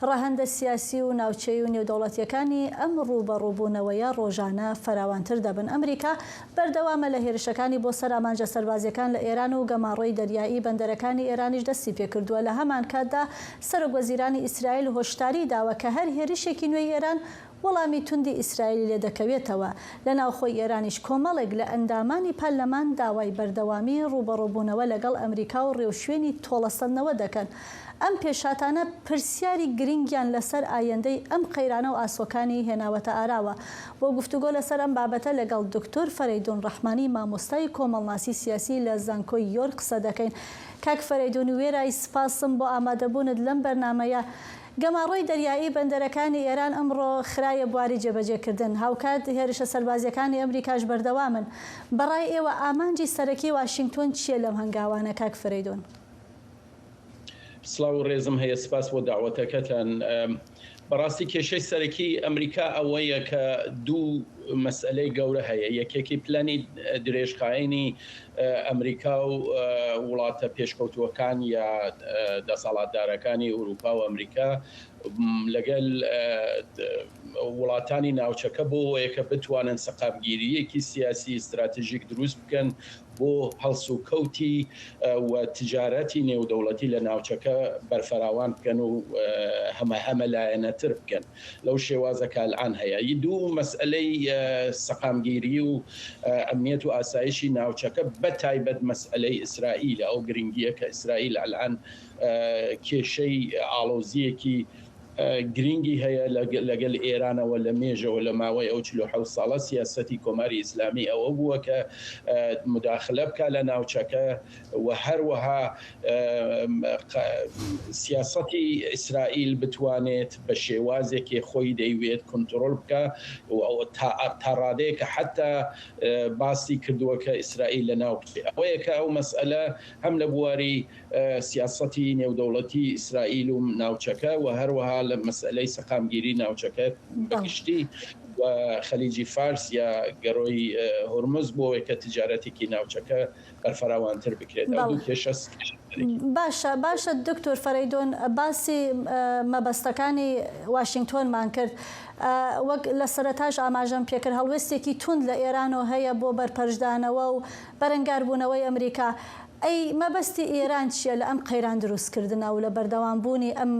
ڕەهەندە سیاسی و ناوچەیی و نێودەوڵەتییەکانی ئەم ڕووبەڕووبوونەوەیە ڕۆژانە فراوانتر دەبن. ئەمریکا بەردەوامە لە هێرشەکانی بۆ سەر ئامانجە سەربازییەکان لە ئێران و گەماڕۆی دەریایی بەندەرەکانی ئێرانیش دەستی پێکردووە، لە هەمانکاتدا سەرۆکوەزیرانی ئیسرائیل هۆشداری داوە کە هەر هێرشێکی نوێی ئێران. وەڵامی توندی ئیسرائیلی لێدەکەوێتەوە. لە ناوخۆی ئێرانیش کۆمەڵێک لە ئەندامانی پەرلەمان داوای بەردەوامی ڕووبەڕووبوونەوە لەگەڵ ئەمریکا و ڕێوشوێنی تۆڵەسەندنەوە دەکەن. ئەم پێشهاتانە پرسیاری گرنگیان لەسەر ئایەندەی ئەم قەیرانە و ئاسۆکانی هێناوەتە ئاراوە. بۆ گفتوگۆ لەسەر ئەم بابەتە لەگەڵ دکتۆر فەرەیدون ڕەحمانی مامۆستای کۆمەڵناسی سیاسی لە زانکۆی یۆرک قسە دەکەین. کاک فەرەیدون وێرای سپاسم بۆ ئامادەبوونت لەم بەرنامەیە، گەماڕۆی دەریایی بەندەرەکانی ئێران ئەمڕۆ خرایە بواری جێبەجێکردن، هاوکات هێرشە سەربازییەکانی ئەمریکاش بەردەوامن. بەڕای ئێوە ئامانجی سەرەکی واشینگتۆن چییە لەم هەنگاوانە کاک فەرەیدون؟ سڵاو و ڕێزم هەیە سپاس بۆ داوەتەکەتان. بەڕاستی کێشەی سەرەکی ئەمریکا ئەوەیە کە دوو مەسئلەی گەورە هەیە یەکێکی پلانی درێژخایەنی ئەمریکا و وڵاتە پێشکەوتووەکان یا دەسەڵاتدارەکانی ئوروپا و ئەمریکا لەگەل وڵاتانی ناوچەکە بۆ ئەوەیە کە بتوانن سەقامگیرییەکی سیاسی ستراتژیک دروست بکەن بۆ هەڵسوکەوتی و تجارەتی نێودەوڵەتی لە ناوچەکە بەرفەراوان بکەن و هەمەلایەنەتر بکەن لەو شێوازە کە ئەلئان هەیە. دوو مەسئەلەی سەقامگیری و ئەمنیەت و ئاسایشی ناوچەکە بە تایبەت مەسئەلەی ئیسرائیلە، ئەو گرنگییە کە ئیسرائیل ئەلئان کێشەی ئاڵۆزییەکی گرینگی هەیە لەگەل ئێرانەوە لە مێژەوە لە ماوەی ئەو 47 ساڵە سیاسەتی کۆماری ئیسلامی ئەوە بووە کە مداخلە بکا لە ناوچەکە و هەروەها سیاسەتی ئیسرائیل بتوانێت بە شێوازێکی خۆی دەیوێت کونترۆل بکا و تا ڕادەیەک کە حەتا باسی کردووە کە ئیسرائیل لەناو بچێ. ئەوەیە کە ئەو مەسئەلە هەم لە بواری سیاسەتی نێودەوڵەتی ئیسرائیل و ناوچەکە و هەروەها لە مەسئەلەی سەقامگیری ناوچەکە بە گشتی و خەلیجی فارس یا گەرۆی هورمز بۆ ئەوەی کە تجارەتێکی ناوچەکە بەرفراوانتر بکرێت ئەو دوو کێشە باشە باشە دکتۆر فەرەیدون باسی مەبەستەکانی واشینگتۆنمان کرد وەک لە سەرەتاش ئاماژەم پێکرد هەڵوێستێکی توند لە ئێرانەوە هەیە بۆ بەرپەرچدانەوە و بەرەنگاربوونەوەی ئەمریکا ئەی مەبەستی ئێران چییە لە ئەم قەیران دروستکردنە و لە بەردەوامبوونی ئەم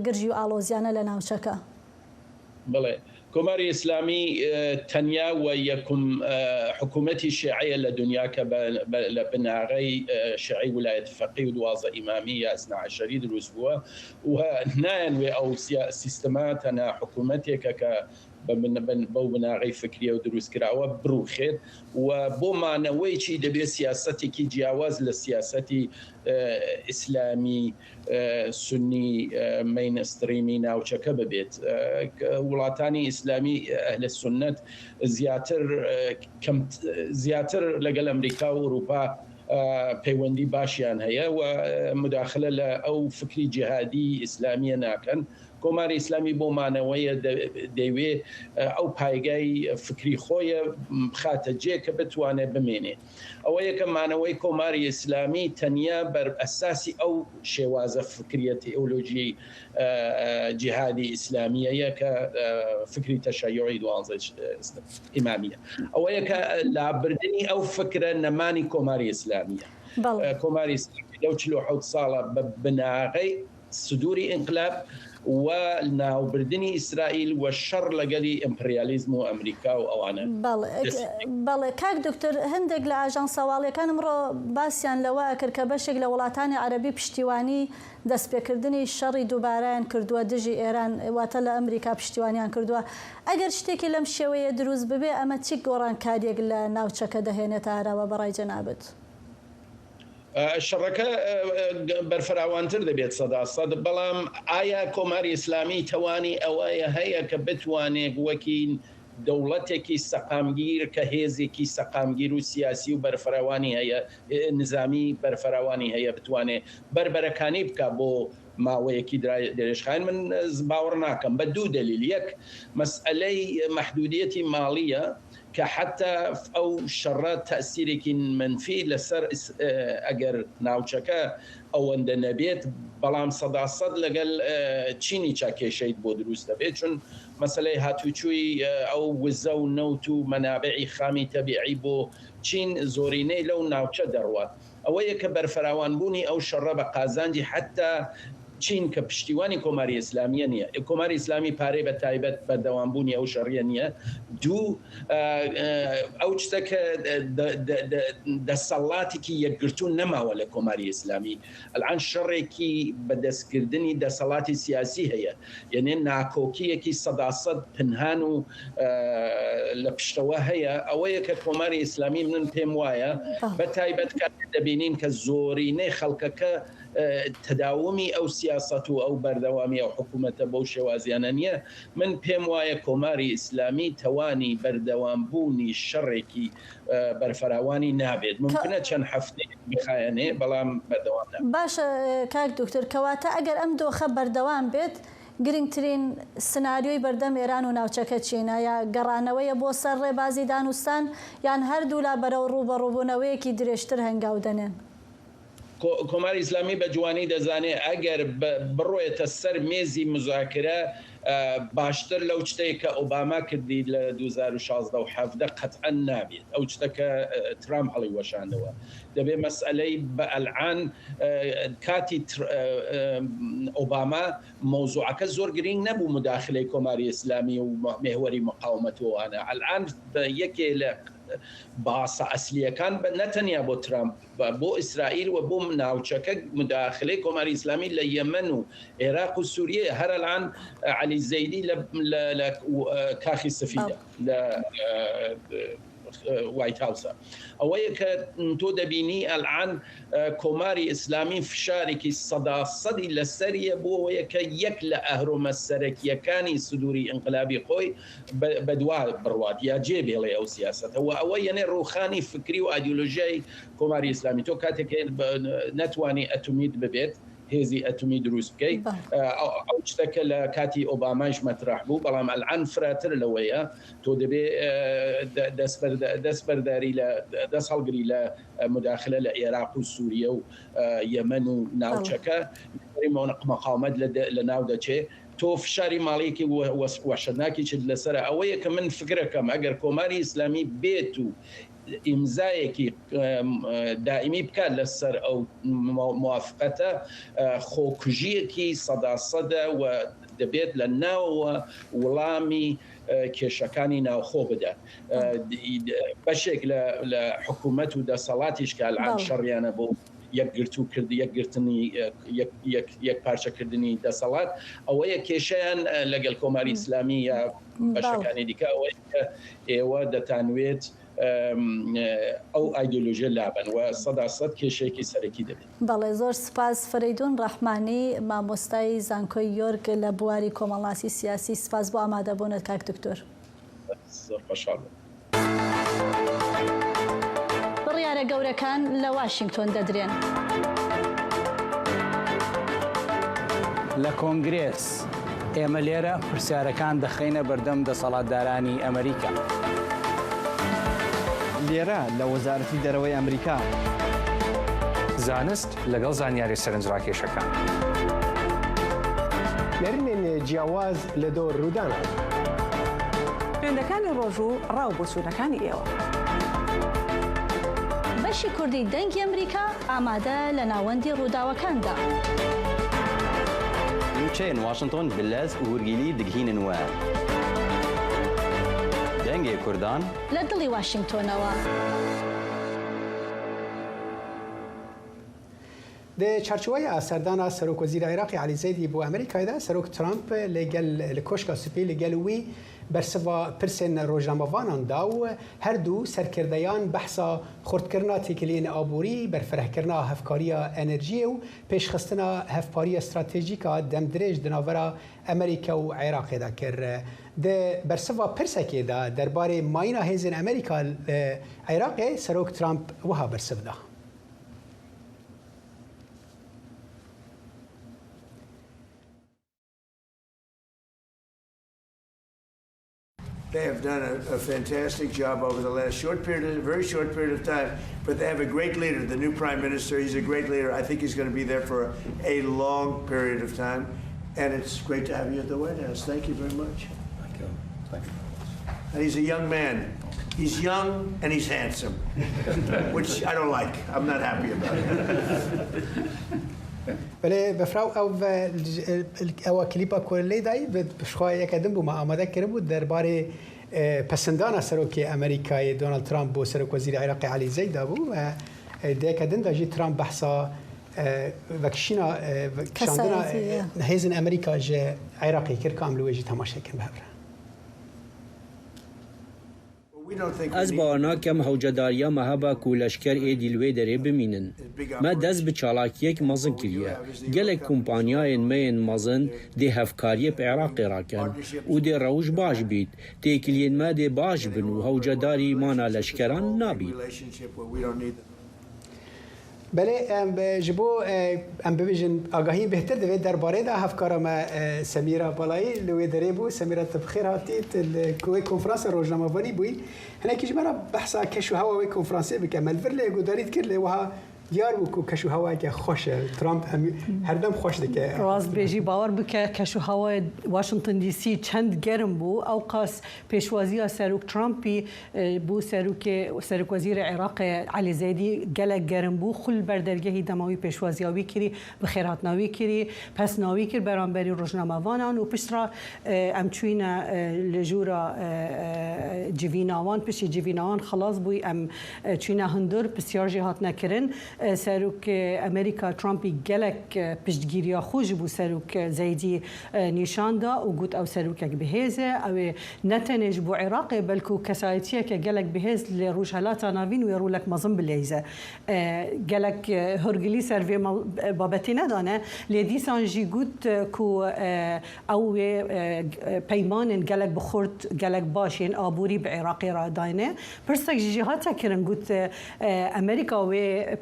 گرژی و ئاڵۆزیانە لە ناوچەکە؟ بەڵێ، کۆماری ئیسلامی تەنیا و یەکم حکوومەتی شێعەیە لە دونیا کە لە بناغەی شێعەی ولایەت فەقی و 12 ئیمامی یا ئسنا عەشەری دروست بووە و نایانوێ ئەو سیستمە تەنها حکوومەتێکە کە بەو بناغەی فکریەوە دروست کراوە بڕوخێت و بۆ مانەوەیی دەبێت سیاسەتێکی جیاواز لە سیاسەتی ئیسلامی سونی مەینستریمی ناوچەکە ببێت. وڵاتانی ئیسلامی ئەهل سوننەت زیاتر زیاتر لەگەل ئەمریکا و ئوروپا پەیوەندی باشیان هەیە و مداخلە لە ئەو فکری جیهادی ئیسلامیە ناکەن. کۆماری ئیسلامی بۆ مانەوەیە دەیوێ ئەو پایگای فکری خۆیە بخاتە جێ کە بتوانێت بمێنێ. ئەوەیە کە مانەوەی کۆماری ئیسلامی تەنیا بەر ئەساسی ئەو شێوازە فکریە تئۆلۆژیەی جیهادی ئیسلامیەیە کە فکری تەشەیوعی دوانزە ئیمامیە. ئەوەیە کە لابردنی ئەو فکرە نەمانی کۆماری ئیسلامیە. کۆماری ئیسلامی لەو 47 ساڵە بە بناغەی سدوری ئینقلاب و ناوبردنی ئیسرائیل و شەڕ لەگەلی ئیمپریالیزم و ئەمریکا و ئەوانە دەستی پێ کرد. بەڵێ کاک دکتۆر هەندێک لە ئاژانسە هەواڵیەکان ئمڕۆ باسیان لەوە ئەکرد کە بەشێک لە وڵاتانی عەرەبی پشتیوانی دەستپێکردنی شەڕی دووبارەیان کردووە دژی ئێران واتە لە ئەمریکا پشتیوانیان کردووە ئەگەر شتێکی لەم شێوەیە دروست ببێ ئەمە چی گۆڕانکاریەک لە ناوچەکە دەهێنێتە ئاراوە بەڕای جەنابت؟ شەڕەکە بەرفراوانتر دەبێت سەدا سەد، بەڵام ئایا کۆماری ئیسلامی توانی ئەوەیە هەیە کە بتوانێت وەکی دەوڵەتێکی سەقامگیر کە هێزێکی سەقامگیر و سیاسی و بەرفراوانی هەیە، نزامی بەرفراوانی هەیە بتوانێت بەربەرەکانی بکا بۆ ماوەیەکی درێژخایەن؟ من باوەڕ ناکەم بە دوو دەلیل، یەک مەسئەلەی مەحدودیەتی ماڵیە کە حەتا ئەو شەڕە تەئسیرێکی مەنفی لەسەر ئەگەر ناوچەکە ئەوەندە نەبێت بەڵام سەداسەد لەگەل چینیچا کێشەیت بۆ دروست دەبێت چون مەسەلەی هاتوچوی ئەو وزە و نەوت و مەنابعی خامی تەبیعی بۆ چین زۆرینەی لەو ناوچە دەڕوات ئەوەیە کە بەرفراوانبوونی ئەو شەڕە بە قازانجی حەتا. چین کە پشتیوانی کۆماری ئیسلامیە نییە، کۆماری ئیسلامی پارەی بە تایبەت بەردەوامبوونی ئەو شەڕیە نییە. دوو، ئەو شتە کە دەسەڵاتێکی یەکگرتوو نەماوە لە کۆماری ئیسلامی. ئەلعان شەڕێکی بەدەستکردنی دەسەڵاتی سیاسی هەیە، یەنێ ناکۆکییەکی سەداسەد پنهان و لە پشتەوە هەیە، ئەوەیە کە کۆماری ئیسلامی من پێم وایە بە تایبەت کاتێ دەبینین کە زۆرینەی خەڵکەکە تەداومی ئەو سیاسەت و ئەو بەردەوامی ئەو حکوومەتە بەو شێوازیانە نییە، من پێم وایە کۆماری ئیسلامی تەوانی بەردەوامبوونی شەڕێکی بەرفراوانی نابێت، مومکنە چەند هەفتەیەک بخایەنێ بەڵام بەردەوام نابێت. باشە کاک دوکتور کەواتە ئەگەر ئەم دۆخە بەردەوام بێت گرنگترین سناریۆی بەردەم ئێران و ناوچەکە چین؟ ئایا گەڕانەوەیە بۆ سەر ڕێبازی دانوستان یان هەردوولا بەرەو ڕووبەڕووبوونەوەیەکی درێژتر هەنگاو دەنێن؟ کۆماری ئیسلامی بە جوانی دەزانێ ئەگەر بڕۆێتە سەر مێزی موزاکرە باشتر لەو شتەی کە ئۆباما کردی لە 2016 و 17 قەتعەن نابێت ئەو شتە کە ترامپ هەڵیوەشاندەوە دەبێ مەسئەلەی بە ئەلعان کاتی ئۆباما مەوزوعەکە زۆر گرینگ نەبوو مداخلەی کۆماری ئیسلامی و مێهوەری مقاومەت و ئەوانە ئەلعان یەکێ لە باسە ئەسلیەکان بە نەتەنیا بۆ ترامپ بۆ ئیسرائیل و بۆ ناوچەکە مداخلەی کۆماری ئیسلامی لە یەمەن و عێراق و سوریە هەر الان عەلی زەیدی لە لە کاخی سفیدە لە وایت هاوسە ئەوەیە کە تۆ دەبینی ئەلعان کۆماری ئیسلامی فشارێکی سەدا سەدی لەسەریە بۆ ئەوەیە کە یەک لە ئەهرۆمە سەرەکیەکانی سدوری ئینقلابی خۆی بەدوا بڕوات یا جێ بێڵێ ئەو سیاسەتە و ئەوە یەنێ ڕووخانی فکری و ئایدیۆلۆژیای کۆماری ئیسلامی تۆ کاتێک نەتوانی ئەتومیت ببێت هێزی ئەتومی دروست بکەیت ئەو شتە کە لە کاتی ئۆبامایش مەترەح بوو بەڵام ئەلعان فراتر لەوەیە تۆ دەبێ دەستبەرداری لە دەست هەڵگری لە مداخلە لە عێراق و سووریە و یەمەن و ناوچەکە مقاومەت لە ناو دەچێ تۆ فشاری ماڵیەکی وەحشەتناکیشت لەسەرە ئەوەیە کە من فکرەکەم ئەگەر کۆماری ئیسلامی بێت و ئیمزایەکی دائیمی بکات لەسەر ئەو موافقەتە خۆکوژیەکی سەدا سەدە و دەبێت لە ناوەوە وڵامی کێشەکانی ناوخۆ بدات بەشێک لە حکوومەت و دەسەڵاتیش کە الان شەڕیانە بۆ یەکگرتوو کرد یەکگرتنی یەک پارچەکردنی دەسەڵات ئەوەیە کێشەیان لەگەل کۆماری ئیسلامی یا بەشەکانی دیکە ئەوەیە کە ئێوە دەتانوێت ئەو ئایدۆلۆژیە لابەن و سەدا سەد کێشەیەکی سەرەکی دەبێت. بەڵێ زۆر سوپاس فەرەیدون ڕەحمانی مامۆستای زانکۆی یۆرک لە بواری کۆمەڵناسی سیاسی سوپاس بۆ ئامادەبوونت کاک دکتۆر. زۆر خۆشحاڵ بووم. بڕیارە گەورەکان لە واشینگتۆن دەدرێن. لە کۆنگرێس، ئێمە لێرە پرسیارەکان دەخەینە بەردەم دەسەڵاتدارانی ئەمریکا. لێرە لە وەزارەتی دەرەوەی ئەمریکا. زانست لەگەڵ زانیاریە سەرنجڕاکێشەکان. نەرمێن جیاواز لە دۆر روودانان. ترێندەکانی ڕۆژ و ڕا و بۆچوونەکانی ئێوە. بەشی کوردی دەنگی ئەمریکا ئامادە لە ناوەندی ڕووداوەکاندا. نوچەیەن واشنتۆن bi lez û hûrgîlî digihînin we. Dengê Kurdan. لە دڵی واشینگتۆنەوە. Di çarçoveya serdana Serokwezîra Iraqê Elî Zeydî bo Amerîkayê de Serok Trump li gel li Koşka Spî li gel wî bersiva pirsên rojnamevanan da û her du serkirdeyan behsa xurtkirina têkiliyên aborî, berfirehkirina hevkariya enerjiyê û pêşxistina hevpariya stratejîk a demdirêj di navbera Amerîka û Iraqê de kir. Di bersiva pirsekê de derbarê mayîna hêzên Amerîka li Iraqê Serok Trump wiha bersiv da. They have done a, a fantastic job over the last short period, a very short period of time. But they have a great leader, the new prime minister. He's a great leader. I think he's going to be there for a long period of time. And it's great to have you at the White House. Thank you very much. Thank you. Thank you. And he's a young man. He's young and he's handsome, which I don't like. I'm not happy about it. بەلێ بەفراو ئەو ئەوە کلیپا کو لێ دای شخوا یەکە دن بوو مە ئامادە کربوو دەربارەی پەسندانە سەرۆکی ئەمریکای دۆناڵد ترامپ بۆ سەرۆک وەزیری عێراقی عەلی زەید دابوو دەیەکە دن دا ژی ترامپ بەحسا ڤەکشینا کشاندنا هێزن ئەمریکا ژ عێراقی کرد کە ئەم لوێ ژی تەماشای کەن بهەورە. Ez bawer nakim hewcedariya me hebe ku leşker êdî li wê derê bimînin. Me dest bi çalakiyek mezin kiriye. Gelek kompanyayên me yên mezin dê hevkariyê bi Iraqê re kin û dê rewş baş bît. Têkiliyên me dê baş bin û hewcedarî mana leşkeran nabît. Belê em ji bo em bibêjin agahiyên bêhtir divê derbarê de hevkara me Semîra Balayî li wê derê bû. Semîra tu bi xêr hatî, tu li wê konferansa rojnamevanî bûyî. Hinekî ji me re behsa keş û hewa wê konferansê bike. Me li vir lê guhdarî dikir lê wiha diyar bû ku keş û hewayeke xweş e. Trump herdem xweş dike. Rast bêjî bawer bike keş û hewayê Washington DC çend germ bû ewqas pêşwaziya Serok Trumpî Bû serokê serokwezîrê Iraqê Elî Zeydî gelek germ bû, xwe li ber dergehî dema wî pêşwaziya wî kirî, bi xêrhatina wî kirî, pesna wî kir beramberî rojnamevanan û pişt re em çûyîne li jûra civîna wan. Piştî civîna wan xilas bûyî em çûyîne hundir, pisyar jî hatine kirin. Serokê Amerîka Trumpî gelek piştgîriya xwe ji bo Serok Zeydî nîşan da û got ew serokek bihêz e, ew ê ne tenê ji bo Iraqê belku kesayetiyeke gelek bihêz li Rojhilata Navîn wê rolek mezin bileyze. Gelek hûrgilî ser vê babetê nedane lê dîsan jî got ku ew wê peymanên gelek bi xurt, gelek baş yên aborî bi Iraqê re dayne. Pirsek jî jê hate kirin got Amerîka wê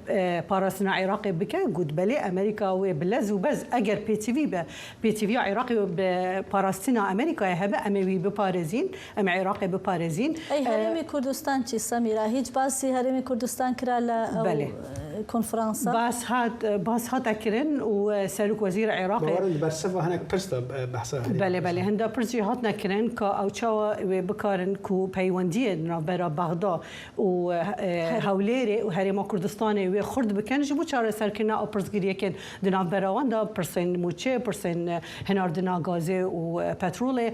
parastina Iraqê bike? Got belê Amerîka wê bi lez û bez eger pêtivî be Pêtiviya Iraqê bi parastina Amerîkayê hebe, em ê wî biparêzîn, em ê Iraqê biparêzîn. Ey Herêmê Kurdistan çi Semîra? Hîç basî Herêmê Kurdistan kira li ew konferansa? Bas hat bas hate kirin û Serokwezîrê Iraqê. Bawerim di bersiva hinek pirs de behsa Herêmê Belê belê hinda pirs jî hatine kirin ka ew çawa wê bikarin ku peywendiyê di navbera Bexda û Hewlêrê û Herêma Kurdistanê wê xurt bikin ji bo çareserkirina ew pirsgiriyekên Di navbera wan de pirsên mûçe, pirsên hinardina gazê û petrolê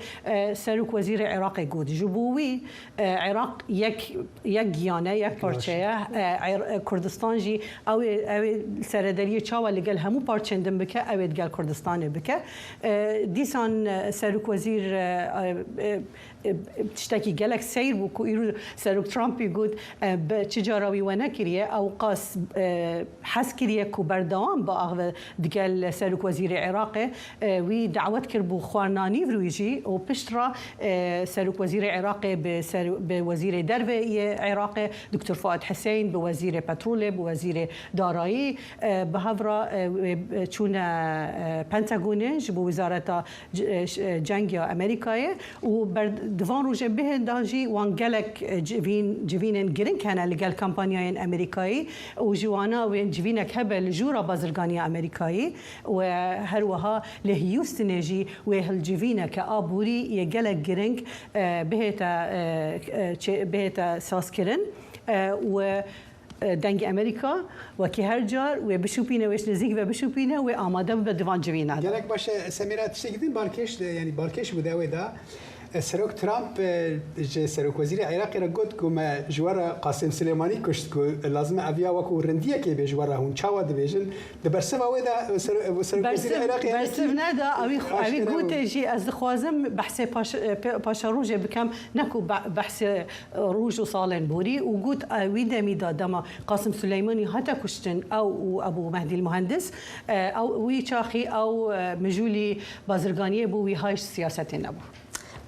Serokwezîrê Iraqê got, ji bo wî Iraq yek yek giyan e, yek parçe ye. Kurdistan jî ew ê ew ê serederiyê çawa li gel hemû parçên din bike, ew ê di gel Kurdistanê bike. Dîsan Serokwezîr Tiştekî gelek seyr bû ku îro Serok Trumpî got bi çi cara wî wenekiriye ewqas hez kiriye ku berdewam biaxive digel Serokwezîrê Iraqê. Wî dawet kiribû xwarina nîvroyî jî û pişt re Serokwezîrê Iraqê bi Wezîrê Derve yê Iraqê Doktor Fuad Hiseyn, bi Wezîrê Petrolê, bi Wezîrê Darayî bi hev re çûne Pentagonê ji bo Wezareta Cengiya Amerîkayê û ber di van rojên bihên de jî wan gelek civîn civînên giring hene li gel kampanyayên Amerîkayî û ji wana wê civînek hebe li jûra bazirganiya Amerîkayî û her wiha li Houstonê jî wê hilcivîneke aborî yê gelek giring bihête bihête sazkirin û Dengê Amerîka wekî her car wê bişopîne, wê ji nêzîk ve bişopîne, wê amade bibe di van civînan de. Gelek baş e Semîra, tiştekî din balkêş yanî balkêş bû di ewê de Serok Trump ji Serokwezîrê Iraqê re got ku me ji we re Qasim Silêmanî kuşt ku lazim e ev ya wekû rindiyekê bê ji we re hûn çawa dibêjin di bersiva wê de Serokwezîrê Iraqê Bersiv neda ewî ewî gotê jî ez dixwazim behsê paşerojê bikem ne ku behsê Roj û salên borî û got wî demî de dema Qasim Suleymanî hate kuştin ew û Ebû Mehdî Muhendis ew wî çaxî ew mijûlî bazirganiyê bû wî hay ji siyasetê nebû.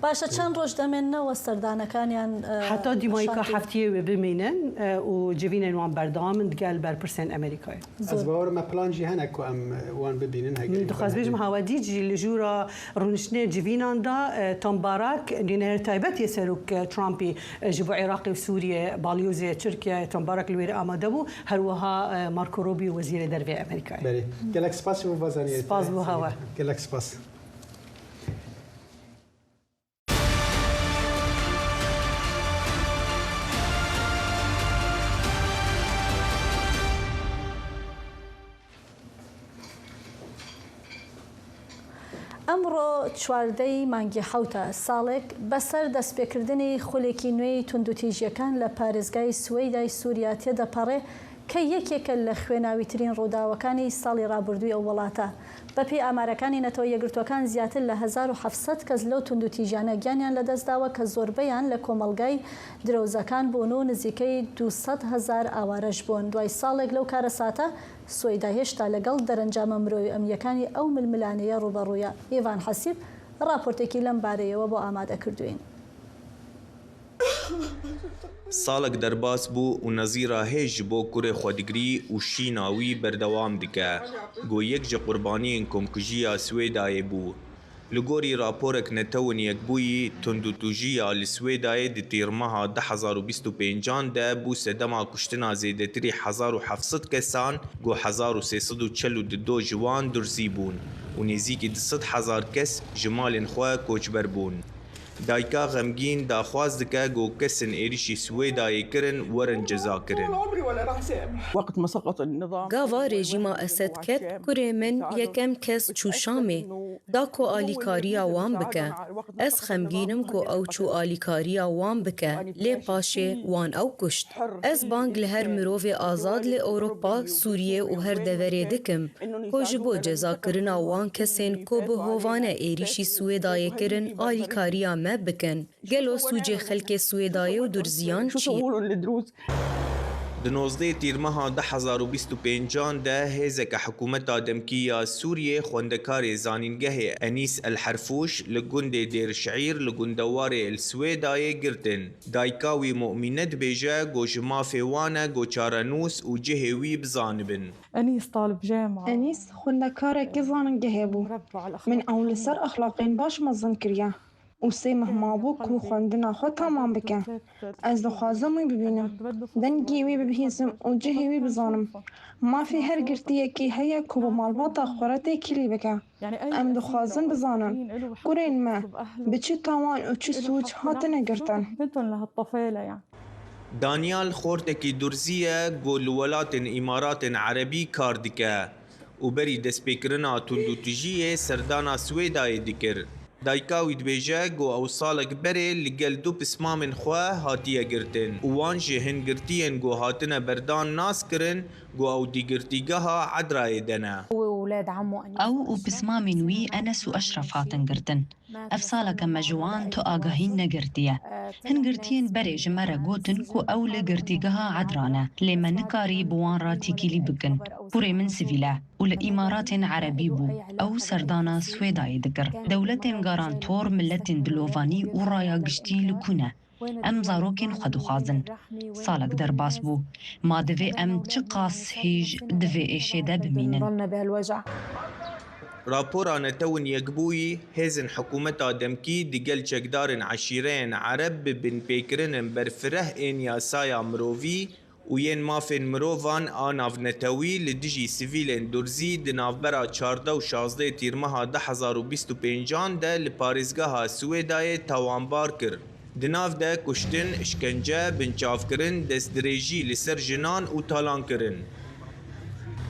Başe çend roj demên ne we serdanekaniyan Heta dîmayîka heftiyê wê bimînin û civînên wan berdewam in digel berpirsên Amerîkayê. Ez bawer im me plan jî hene ku em wan bibînin heger Min dixwest bêjim Hawadîc jî li jûra Rûniştinê civînan de Tom Barak, nûnerê taybet yê Serok Trumpî ji bo Iraqê û Sûriyê, balyozê Tirkiyeyê Tom Barak li wê re amade bû, her wiha Marco Rubio Wezîrê Derve yê Amerîkayê. Belê. Gelek spas ji bo va zaniyarê te. Spas bo hewe. Gelek spas. ئەمڕۆ 14 ی مانگی حەوتە، ساڵێک بەسەر دەستپێکردنی خولێکی نوێی توندوتیژییەکان لە پارێزگای سوەیدای سووریا تێدەپەڕێ کە یەکێکە لە خوێناویترین ڕووداوەکانی ساڵی ڕابردووی ئەو وڵاتە. بەپێی ئامارەکانی نەتەوە یەکگرتووەکان زیاتر لە 1700 کەس لەو توندوتیژیانە گیانیان لەدەستداوە کە زۆربەیان لە کۆمەڵگای درەوزەکان بوون و نزیکەی 200 هەزار ئاوارەش بوون. دوای ساڵێک لەو کارەساتە، سوەیدا هێشتا لەگەڵ دەرەنجامە مرۆیی و ئەمنییەکانی ئەو ململانێیە ڕووبەڕوویە. ئیڤان حەسیب ڕاپۆرتێکی لەم بارەیەوە بۆ ئامادە کردووین. ساڵێک دەرباس بوو و نەزیرا هێژ ji bo kurê xwe digrî û şîna wî berdewam dike ku yek ji qurbaniyên komkujiya Swêdayê bû. Li gorî raporek Netewên Yekbûyî, tundûtûjiya li Swêdayê di tîrmeha 2025 an de bû sedema kuştina zêdetirî 1700 kesan ku 1342 ji wan durzî bûn û nêzîkî 200 hezar kes ji malên xwe koçber bûn. Dayika xemgîn daxwaz dike ku kesên êrişî Swêdayê kirin werin cezakirin. Gava rejîma Esed ket, kurê min yekem kes çû Şamê da ku alîkariya wan bike. Ez xemgîn im ku ew çû alîkariya wan bike lê paşê wan ew kuşt. Ez bang li her mirovê azad li Ewropa, Sûriye û her deverê dikim ku ji bo cezakirina wan kesên ku bi hovane êrîşî Siwêdayê kirin alîkariya me bikin. Gelo sûcê xelkê Siwêdayê û Durziyan çi ye? Di nozdeh Tîrmeha 2025 an de hêzeke hikûmeta demkî ya Sûriyê xwendekarê zanîngehê Enîs El Herfûş li gundê Dêr Şiîr li gundewarê El Siwêdayê girtin. Dayika wî Mumîne dibêje ku ji mafê wan e ku çarenûs û cihê wî bizanibin. Enîs xwendekarekî zanîngehê bû. Min ew li ser exlaqên baş mezin kiriye û sê meh mabû ku xwendina xwe temam bike. Ez dixwazim wî bibînim, dengê wî bibihîzim û cihê wî bizanim. Mafê her girtiyekî heye ku bi malbata xwe re têkilî bike. Em dixwazin bizanin kurên me bi çi tawan û çi sûc hatine girtin. Danyal xortekî Durzî ye ku li welatên Îmaratên Erebî kar dike û berî destpêkirina tundûtijiyê serdana Swêdayê dikir. Dayika wî dibêje ku ew salek berê li gel du pismamên xwe hatiye girtin û wan ji hin girtiyên ku hatine berdan nas kirin ku ew di girtîgeha Edrayê de ne. Ew û pismamên wî Enes û Eşref hatin girtin. Ev saleke me ji wan tu agahî negirtiye. Hin girtiyên berê ji me re gotin ku ew li girtîgeha Edra ne, lê me nikarî bi wan re têkilî bikin. Kurê min sivîl e û li Îmaratên Erebî bû. Ew serdana Swêdayê dikir. Dewletên garantor, miletên dilovanî û raya giştî li ku ne? Em zarokên xwe dixwazin. Salek derbas bû. Ma divê em çi qas hêj di vê êşê de bimînin? Rapora Netewên Yekbûyî, hêzên hikûmeta demkî digel çekdarên eşîreyên Ereb bi binpêkirinên berfireh ên yasaya mirovî û yên mafên mirovan a navnetewî li dijî sivîlên Durzî di navbera 14 û 16 Tîrmeha 2025 an de li parêzgeha Siwêdayê tawanbar kir. Di nav de kuştin, îşkence, binçavkirin, destdirêjî li ser jinan û talankirin.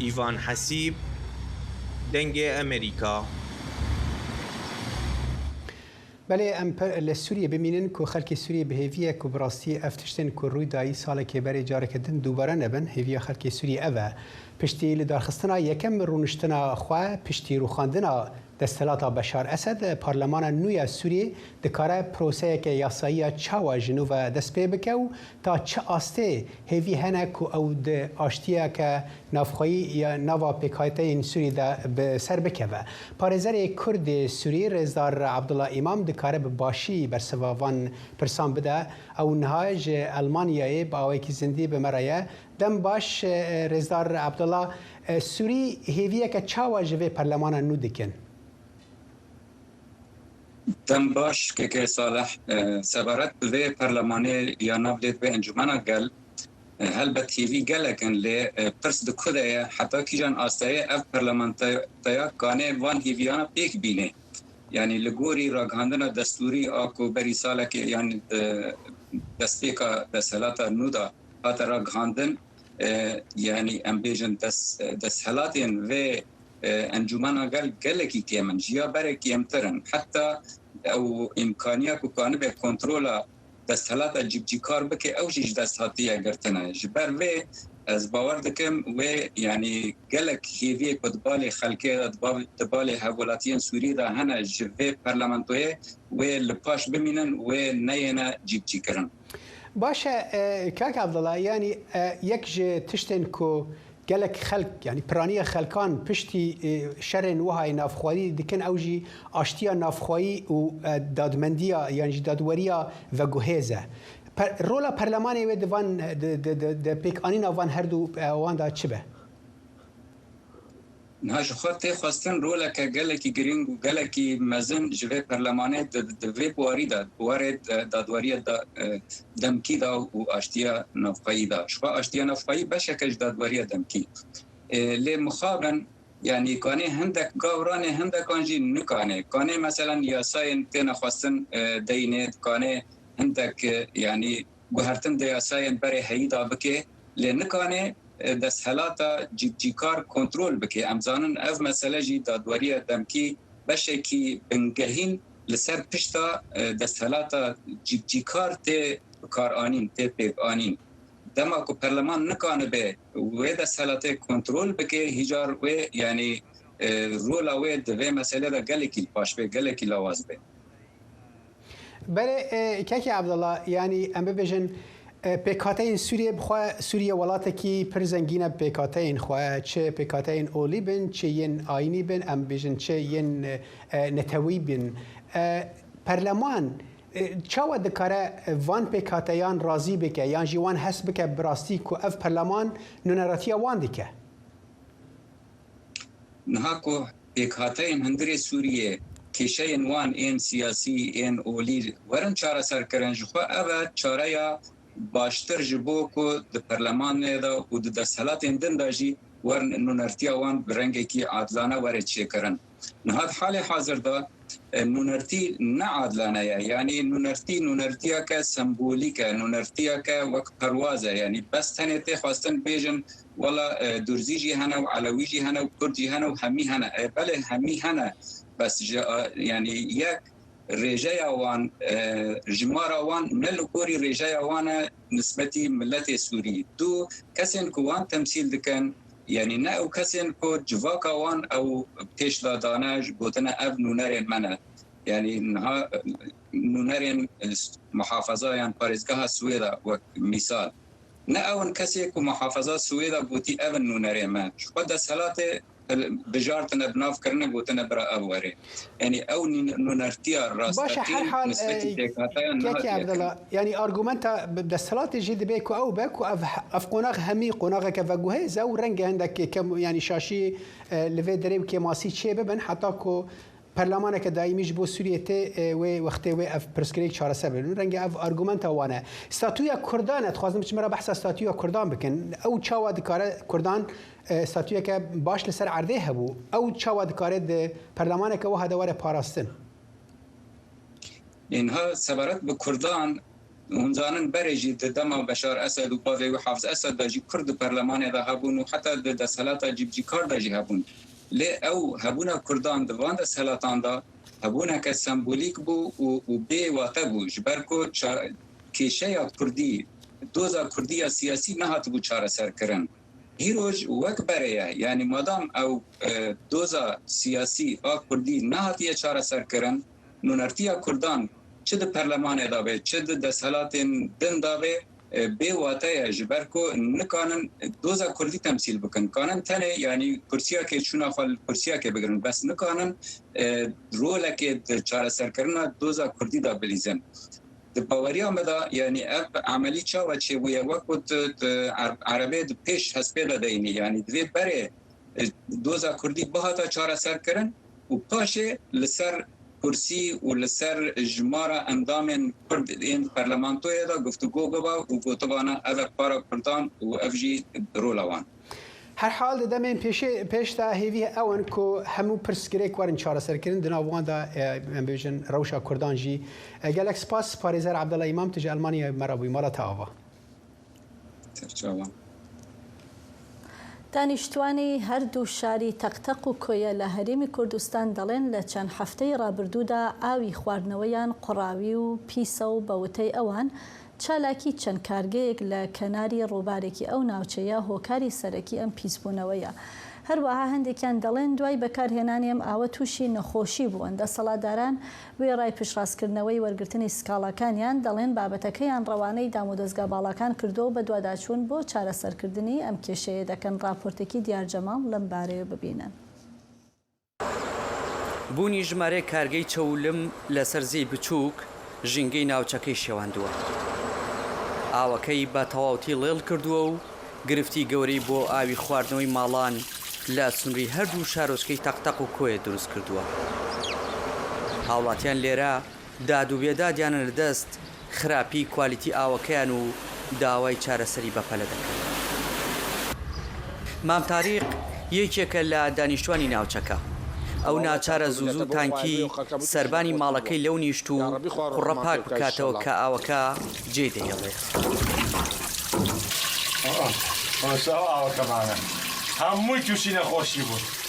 Îvan Hesîb, Dengê Amerîka. Belê em li Sûriyê bimînin ku xelkê Sûriyê bi hêvî ye ku bi rastî ev tiştên ku rûy dayî salekê berê careke din dubare nebin, hêviya xelkê Sûriyê ev e. Piştî lidarxistina yekem rûniştina xwe, piştî rûxandina desthilata Beşar Esed, parlemana nû ya Sûriyê dikare proseyeke yasayî ya çawa ji nû ve dest pê bike û ta çi astê hêvî hene ku ew di aştiyeke navxweyî ya nava pêkhateyên Sûriyê de bi ser bikeve. Parêzerê Kurd ê Sûrî Rêzdar Abdullah Îmam dikare bi başî bersiva van pirsan bide. Ew niha ji Elmanyayê bi awayekî zindî bi me re ye. Dem baş Rêzdar Abdullah, Sûrî hêviyeke çawa ji vê parlemana nû dikin? Dem baş KK Saleh, sebaret bi vê parlemanê ya nav lê dibe Encûmena Gel, helbet hêvî gelek in lê pirs di ku de ye heta kîjan asteyê ev parlamenteya kanê van hêviyana pêk bîne. Yanî li gorî ragihandina destûrî a ku berî salekê yanî di destpêka desthilata nû de hate ragihandin yanî em bêjin desthilatên vê. Encûmena Gel gelekî kêm in, ji ya berê kêmtir in. Heta ew îmkaniya ku kanibe kontrola desthilata cîbicîkar bike ew jî ji dest hatiye girtine. Ji ber vê ez bawer dikim wê yanî gelek hêviyê ku di balê xelkê de di balê hevwelatiyên Sûrî de hene ji vê parlamentoyê wê li paş bimînin wê neyêne cîbicîkirin. Baş e Kak Abdullah yanî yek ji tiştên ku gelek xelk yanî piraniya xelkan piştî şerên wiha yê navxweyî dikin ew jî aştiya navxweyî û dadmendiya yan jî dadweriya veguhêz e. Rola perlemanê wê di van di pêkanîna van herdu wan de çi be? Niha ji xwe tê xwestin roleke gelekî girîng û gelekî mezin ji vê perlemanê di vê warî de, di warê dadweriya demkî de û aştiya navxweyî de. Ji xwe aştiya navxweyî beşeke ji dadweriya demkî. Lê mixabin yanî kanê hindek gav ranê hindekan jî nikanê. Kanê meselen yasayên têne xwestin deynê, kanê hindek yanî guhertin di yasayên berê heyî de bike lê nikanê desthilata cîbicîkar kontrol bike. Em zanin ev mesele jî dadweriya demkî beşekî bingehîn li ser pişta desthilata cîbicîkar tê bikaranîn, tê pêkanîn. Dema ku perleman nikanibe wê desthilatê kontrol bike hîcar wê yanî rola wê di vê meselê de gelekî li paş bê, gelekî lawaz bê. Belê Kekê Ebdullah yanî em bibêjin pêkhateyên Sûriyê bi xwe Sûriye welatekî pir zengîn e bi pêkhateyên xwe çi pêkhateyên olî bin çi yên ayînî bin em bibêjin çi yên netewî bin. Perleman çawa dikare van pêkhateyan razî bike yan jî wan hest bike bi rastî ku ev perleman nûneratiya wan dike? Niha ku pêkhateyên hundirê Sûriyê kêşeyên wan ên siyasî ên olî werin çareserkirin, ji xwe ev e çareya baştir ji bo ku di perlemanê de û di desthilatên din de jî werin nûnertiya wan bi rengekî adilane were çêkirin. Niha di halê hazir de nûnertî ne adilane ye. Yanî nûnertî nûnertiyeke sembolîk e, nûnertiyeke wek perwaz e. Yanî bes tenê tê xwestin bêjin wela Durzî jî hene û Elewî jî hene û Kurd jî hene û hemî hene. Ê belê hemî hene bes ji yanî yek rêjeya wan jimara wan ne li gorî rêjeya wan e nisbetî miletê Sûrî. Du kesên ku wan temsîl dikin Yanî ne ew kesên ku civaka wan ew pêş da dane ji gotine ev nûnerên me ne. Yanî niha nûnerên muhafeza yan parêzgeha Swêda wek mîsal. Ne ew in kesê ku muhafeza Swêda gotî ev in nûnerê me. Ji xwe desthilatê bijartine bi nav kirine gotine bira ev werê. Yanî ew nûnertiya Baş e rasteqîn herhal nisbetî pêkhateyan Kekê nehatiye kirin. Ebdullah yanî argumenta desthilatê jî dibe ku ew be ku ev ev qonax hemî qonaxeke veguhêz e û renge hindek kem yanî şaşî li vê derê û kêmasî çê bibin heta ku perlemaneke daîmî ji bo Sûriyê tê wê wextê wê ev pirsgirêk çareser bibin. Renge ev argumenta wan e. Statûya Kurdan e dixwazim biçim re behsa statûya Kurdan bikin. Ew çawa dikare Kurdan Statuyeke baş li ser erdê hebû. Ew çawa dikare di perlemaneke wiha de were parastin? Niha sebaret bi Kurdan, hûn zanin berê jî di dema Beşar Esed û bavê wî Hafiz Esed de jî Kurd di perlemanê de hebûn û heta di desthilata cîbicîkar de jî hebûn. Lê ew hebûna Kurdan di van desthilatan de hebûneke sembolîk bû û û bê wate bû. Ji ber ku kêşeya Kurdî, doza Kurdî ya siyasî nehatibû çareserkirin. Îroj wek berê ye, yanî madam ew doza siyasî a kurdî nehatiye çareserkirin, nûnertiya kurdan çi di perlemanê de be, çi di desthilatên din de be bê wate ye ji ber ku nikanin doza kurdî temsîl bikin. Kanin tenê yanî kursiyakê çûna xwe li kursiyakê bigirin bes nikanin rolekê di çareserkirina doza kurdî de bilîzin. Di baweriya me de yanî ev emelî çawa çêbûye wek ku tu erebê di pêş hespê de deynî yanî divê berê doza kurdî bihata çareserkirin û paşê li ser kursî û li ser jimara endamên kurd ên perlemantoyê de guftugo biba û gotibana ev e para kurdan û ev jî rola wan. Herhal di demên pêşê pêş de hêvî ew in ku hemû pirsgirêk werin çareserkirin di nav wan de em bêjin rewşa Kurdan jî. Gelek spas Parêzer Ebdullah Îmam tu ji Elmanyayê bi me re bûyî. Mala te ava. Serçavan. دانیشتوانی هەردوو شاری تەقتەق و کۆیە لە هەرێمی کوردستان دەڵێن لە چەند هەفتەی ڕابردوودا ئاوی خواردنەوەیان قوڕاوی و پیسە و بە وتەی ئەوان چالاکی چەند کارگەیەک لە کەناری ڕووبارێکی ئەو ناوچەیە هۆکاری سەرەکی ئەم پیسبوونەوەیە. هەروەها هەندێکیان دەڵێن دوای بەکارهێنانی ئەم ئاوە تووشی نەخۆشی بوون. دەسەڵاتداران وێڕای پشتڕاستکردنەوەی وەرگرتنی سکاڵاکانیان، دەڵێن بابەتەکەیان ڕەوانەی دامودەزگا باڵاکان کردووە و بەدواداچوون بۆ چارەسەرکردنی ئەم کێشەیە دەکەن، ڕاپۆرتێکی دیار جەماڵ لەم بارەیەوە ببینن. بوونی ژمارەیەک کارگەی چەولم لەسەر زێی بچووک ژینگەی ناوچەکەی شێواندووە، ئاوەکەی بە تەواوتی ڵێڵ کردووە و گرفتی گەورەی بۆ ئاوی خواردنەوەی ماڵان لە سنووری هەردوو شارۆچکەی تەقتەق و کۆیە دروست کردووە. هاوڵاتیان لێرە داد و بێدادیانە لە دەست خراپی کوالیتی ئاوەکەیان و داوای چارەسەری بەپەلە دەکەن. مام تاریق یەکێکە لە دانیشتوانی ناوچەکە. ئەو ناچارە زوو زوو تانکی سەربانی ماڵەکەی لەو نیشت و قوڕە پاک بکاتەوە کە ئاوەکە جێی دەهێڵێت.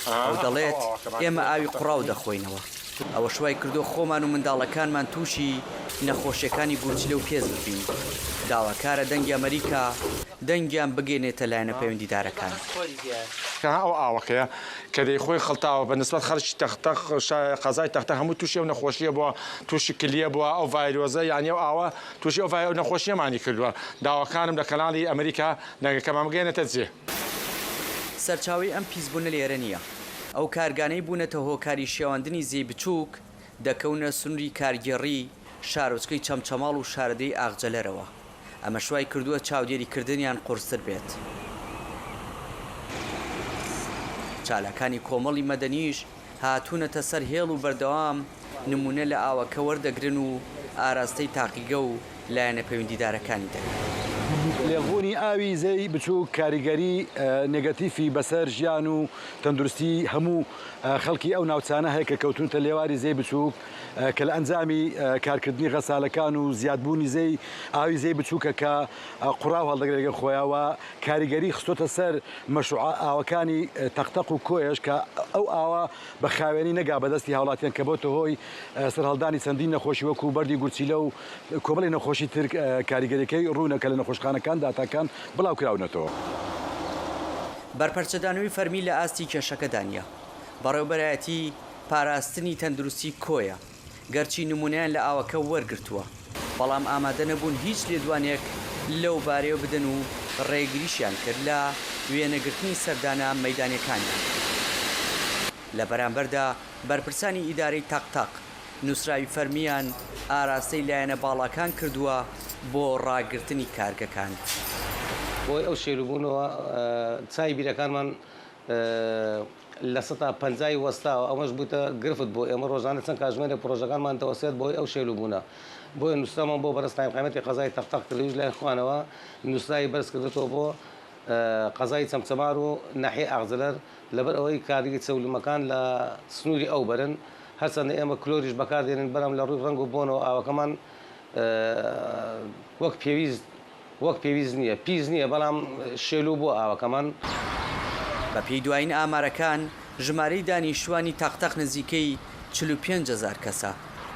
ئەو دەڵێت، ئێمە ئاوی قوڕاو دەخۆینەوە، ئەوەش وای کردووە خۆمان و منداڵەکانمان تووشی نەخۆشیەکانی گورچلە و پێست ببین. داواکارە دەنگی ئەمەریکا دەنگیان بگەینێتە لایەنە پەیوەندیدارەکان. ئەو ئاوەکەیە کە دەیخۆی خڵتاوە بە نسبەت خەڵکی تەختەق قەزای تەختە هەموو تووشی ئەو نەخۆشیە بووە تووشی کلیە بووە ئەو ڤایرۆزە یانی ئەو ئاوە تووشی ئەو ڤای نەخۆشیەمانی کردووە داواکارم لە کەناڵی ئەمریکا دەنگەکەمان بگەیەنێتە جێ. سەرچاوەی ئەم پیسبوونە لێرە نییە. ئەو کارگانەی بوونەتە هۆکاری شێواندنی زێی بچووک دەکەونە سنووری کارگێڕی شارۆچکەی چەمچەماڵ و شارەدێی ئاغجەلەرەوە، ئەمەش وای کردووە چاودێریکردنیان قورستر بێت. چالاکانی کۆمەڵی مەدەنیش هاتوونەتە سەر هێڵ و بەردەوام نموونە لە ئاوەکە وەردەگرن و ئاراستەی تاقیگە و لایەنە پەیوەندیدارەکانی دەکەن. لێڵبوونی ئاوی زێی بچووک کاریگەری نێگەتیفی بەسەر ژیان و تەندروستی هەموو خەڵکی ئەو ناوچانە هەیە کە کەوتوونەتە لێواری زێی بچووک کە لە ئەنجامی کارکردنی غەسالەکان و زیادبوونی زێی ئاوی زێی بچووکە کە قوڕاو هەڵدەگرێت لەگەڵ خۆیا و کاریگەری خستۆتە سەر مەشروعە ئاوەکانی تەقتەق و کۆیەش کە ئەو ئاوە بە خاوێنی نەگا بە دەستی هاوڵاتیان کە بۆتە هۆی سەرهەڵدانی چەندین نەخۆشی وەکو بەردی گورچیلە و کۆمەڵی نەخۆشی تر کاریگەریەکەی ڕوونە کە لە نەخۆشخانەکان داتاکان بڵاوکراونەتەوە. بەرپەرچدانەوەی فەرمی لە ئاستی کێشەکەدا نییە. بەڕێوەبەرایەتی پاراستنی تەندروستی کۆیە گەرچی نمونەیان لە ئاوەکە وەرگرتووە، بەڵام ئامادە نەبوون هیچ لێدوانێک لەو بارەیەوە بدەن و ڕێگریشیان کرد لە وێنەگرتنی سەردانە مەیدانیەکانیان. لە بەرامبەردا بەرپرسانی ئیدارەی تەق تەق نووسراوی فەرمییان ئاراستەی لایەنە باڵاکان کردووە بۆ ڕاگرتنی کارگەکان. بەهۆی ئەو شێلوبوونەوە چای بیرەکانمان 50% ی وەستاوە، ئەمەش بووتە گرفت بۆ ئێمە، ڕۆژانە چەند کاتژمێرێک پڕۆژەکانمان دەوەستێت بەهۆی ئەو شێلوبوونە، بۆیە نووسراومان بۆ بەڕێز قایمقامیەتی قەزای تەقتەق کرد، ئەویش لای خوانەوە نووسراوی بەرز کردۆتەوە بۆ قەزای چەمچەمار و ناحیەی ئاغجەلەر، لەبەر ئەوەی کارگەی چەولمەکان لە سنووری ئەو بەرن، هەرچەندە ئێمە کلۆریش بەکاردێنین، بەڵام لە ڕووی ڕەنگ و بۆنەوە ئاوەکەمان وەک پێویست وەک پێویست نییە، پیس نییە، بەڵام شێلوو بووە ئاوەکەمان. بەپێی دوایین ئامارەکان، ژمارەی دانیشتووانی تەقتەق نزیکەی 45 هەزار کەسە،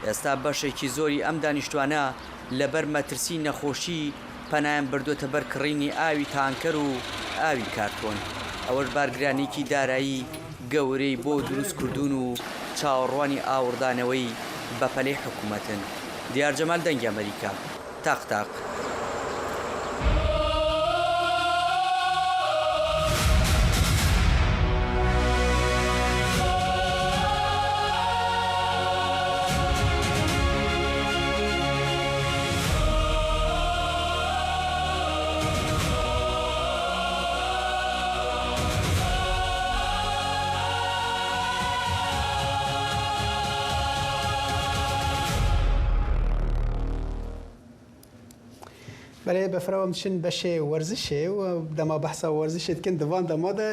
ئێستا بەشێکی زۆری ئەم دانیشتووانە لەبەر مەترسیی نەخۆشی پەنایان بردووەتە بەر کڕینی ئاوی تانکەر و ئاوی کارتۆن، ئەوەش بارگرانییەکی دارایی گەورەی بۆ دروست کردوون و چاوەڕوانی ئاوڕدانەوەی بەپەلەی حکومەتن. دیار جەمال، دەنگی ئەمەریکا. تاق تاق. بەێ بەفرەوەم چن بەشێ وەرزشێ و دەما بەحسا وەرزشێ دکن دوان دەما دە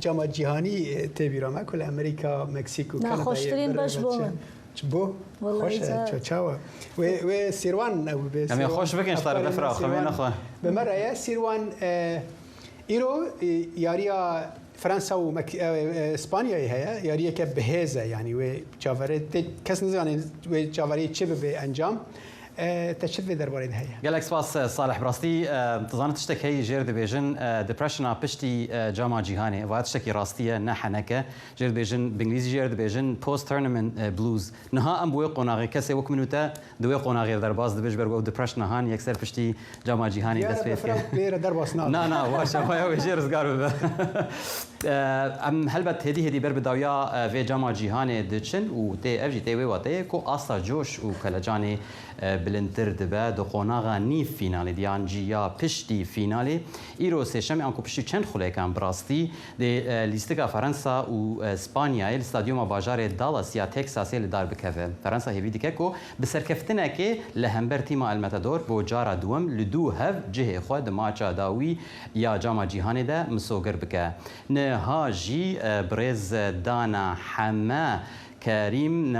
جاما جیهانی تێبیرامە کو لە ئەمریکا مەکسیک و ناخۆشترین بەش بۆ من بۆ چاوە وێ سیروان ئەو بێ خۆش بکەن شتارە بەفرا خەمێ نەخۆ بەمەرەیە سیروان. Îro yariya Fransa û Spanyayê heye, yariyeke bihêz e yanî wê çaverê tê kes nizane wê çaverê çi bibe encam. Te çi di vê derbarê de heye? Gelek spas Salih. Bi rastî tu zanî tiştek heyî jêr dibêjin depressiona piştî cama cîhanê. Vaya tiştekî rastî ye ne henek e. Jêr dibêjin bi îngilîzî jêr dibêjin post tournament blues. Niha em bi wê qonaxê kesê wek min û te Di wê qonaxê de derbas dibe ji ber ku ew depression han yekser piştî cama cîhanê dest pê dike. Pê re derbas nabe. Na na baş e waya wê jê rizgar bibe. Em helbet hêdî hêdî ber bi dawiya vê cama cîhanê diçin û tê ev jî tê wê wateyê ku asta coş û kelecanê bilindtir dibe di qonaxa nîv fînalê de yan jî ya piştî fînalê. Îro sêşemê anku piştî çend xulekan bi rastî Dê lîstika Ferensa û Spanyayê li stadyoma bajarê Dallas ya Teksasê li dar bikeve. Ferensa hêvî dike ku bi serkeftinekê li hember tîma El Matador bo cara duwem li dû hev cihê xwe di maça dawî ya Cama Cîhanê de misoger bike. Niha jî birêz Dana Heme Kerîm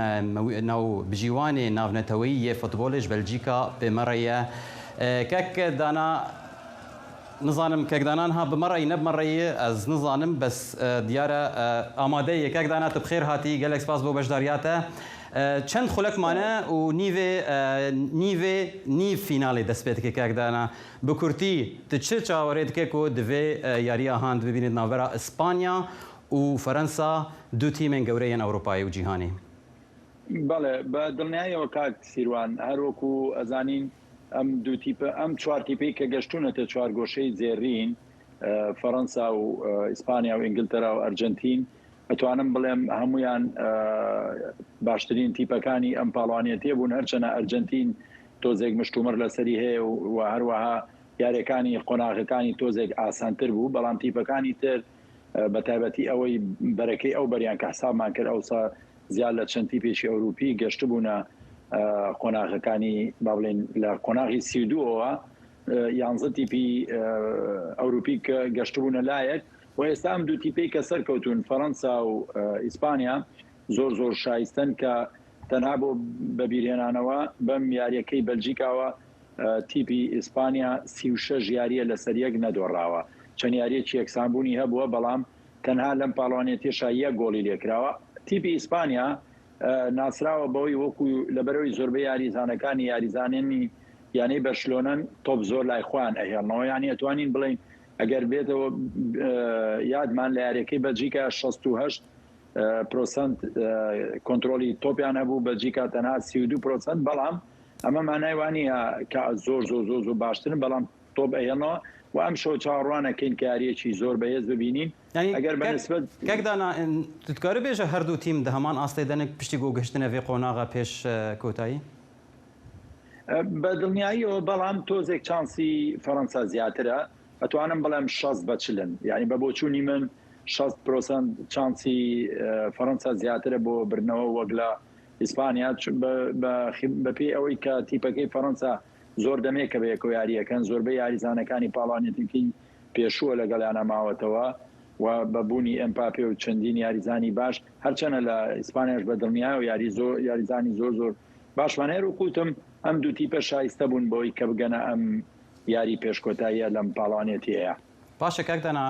navbijîwanê navneteweyî yê futbolê ji Belcîka bi me re ye. Kek Dana Nizanim kek Dana niha bi me re yî ne bi me re yî ez nizanim bes diyar e amade yî. Kek Dana tu bi xêr hatî gelek spas bo beşdariya te. Çend xulek mane û nîvê nîvê nîv fînalê dest pê dike kek Dana. Bi kurtî tu çi çaverê dike ku di vê yariya han bibînî di navbera Îspanya û Ferensa du tîmên gewre yên Ewropayê û cîhanê? Belê, bi dilniyayê kak Sîrwan her wekû ezanîn ئەم دوو تیپە ئەم چوار تیپەی کە گەشتونەتە چوارگۆشەی زێڕین فەرەنسا و ئیسپانیا و ئینگلتەرا و ئەرجنتین ئەتوانم بڵێم هەمویان باشترین تیپەکانی ئەم پاڵوانیەتێ بوون هەرچەنە ئەرجنتین تۆزێک مشتومڕ لەسەری هەیە و هەروەها یاریەکانی قۆناغەکانی تۆزێک ئاسانتر بوو بەڵام تیپەکانی تر بە تایبەتی ئەوەی بەرەکەی ئەو بەریان کە حسابمان کرد ئەوسا زیاد لە چەند تیپێکی ئەوروپی گەشتبوونە قۆناغەکانی با بڵێین لە قۆناغی 32ەوە یانزە تیپی ئەوروپی کە گەشتبوونە لایەک و ئێستا ئەم دوو تیپەی کە سەرکەوتون فەرەنسا و ئیسپانیا زۆر زۆر شایستن کە تەنها بۆ بەبیرهێنانەوە بەم یاریەکەی بەلجیکاوە تیپی ئیسپانیا 36 یاریە لەسەر یەک نەدۆڕاوە چەند یاریەکی یەکسانبوونی هەبووە بەڵام تەنها لەم پاڵەوانێتیەشا یەک گۆڵی لێکراوە. تیپی ئیسپانیا ناسراوە بەوەی وەکو لەبەرئەوەی زۆربەی یاریزانەکانی یاریزانانی یانەی بەرشلۆنەن تۆپ زۆر لای خۆیان ئەهێڵنەوە یانی ئەتوانین بڵێین ئەگەر بێتەوە یادمان لە یاریەکەی بەلجیکا 68 پرۆسەنت کۆنترۆلی تۆپیان هەبوو بەلجیکا تەنها 32 پرۆسەنت بەڵام ئەمە مانای وانە کە زۆر زۆر زۆر زۆر باشترن بەڵام تۆپ ئەهێڵنەوە و ئەمشەو چاوەڕوان ئەکەین کە یارییەکی زۆر بەهێز ببینین یانی ئەگەر بە کاک نسبەت. کاک دانا تو دکاری بێژە هەردوو تیم دە هەمان ئاستێ دەنک پشتی گۆ گەشتنە ڤێ قۆناغە پێش کۆتایی؟ بە دڵنیاییەوە بەڵام تۆزێک چانسی فەرەنسا زیاترە ئەتوانم بڵێم 60 بە چلن یانی بە بۆچوونی من 60 پرۆسەنت چانسی فەرەنسا زیاترە بۆ بردنەوە وەک لە ئیسپانیا بەپێی ئەوەی کە تیپەکەی فەرەنسا زۆر دەمێکە بەیەکەوە یارییەکەن، زۆربەی یاریزانەکانی پاڵەوانێتیەکەی پێشووە لەگەڵیانا ماوەتەوە و بە بوونی ئێمپاپێ و چەندین یاریزانی باش، هەرچەنە لە ئیسپانیاش بە دڵنیایەوە یاری زۆر یاریزانی زۆر زۆر باشمان هەیە وەکو وتم ئەم دوو تیپە شایستە بوون بەوەی کە بگەنە ئەم یاری پێشکۆتاییە لەم پاڵەوانێتیەیە. باشە کاک دانا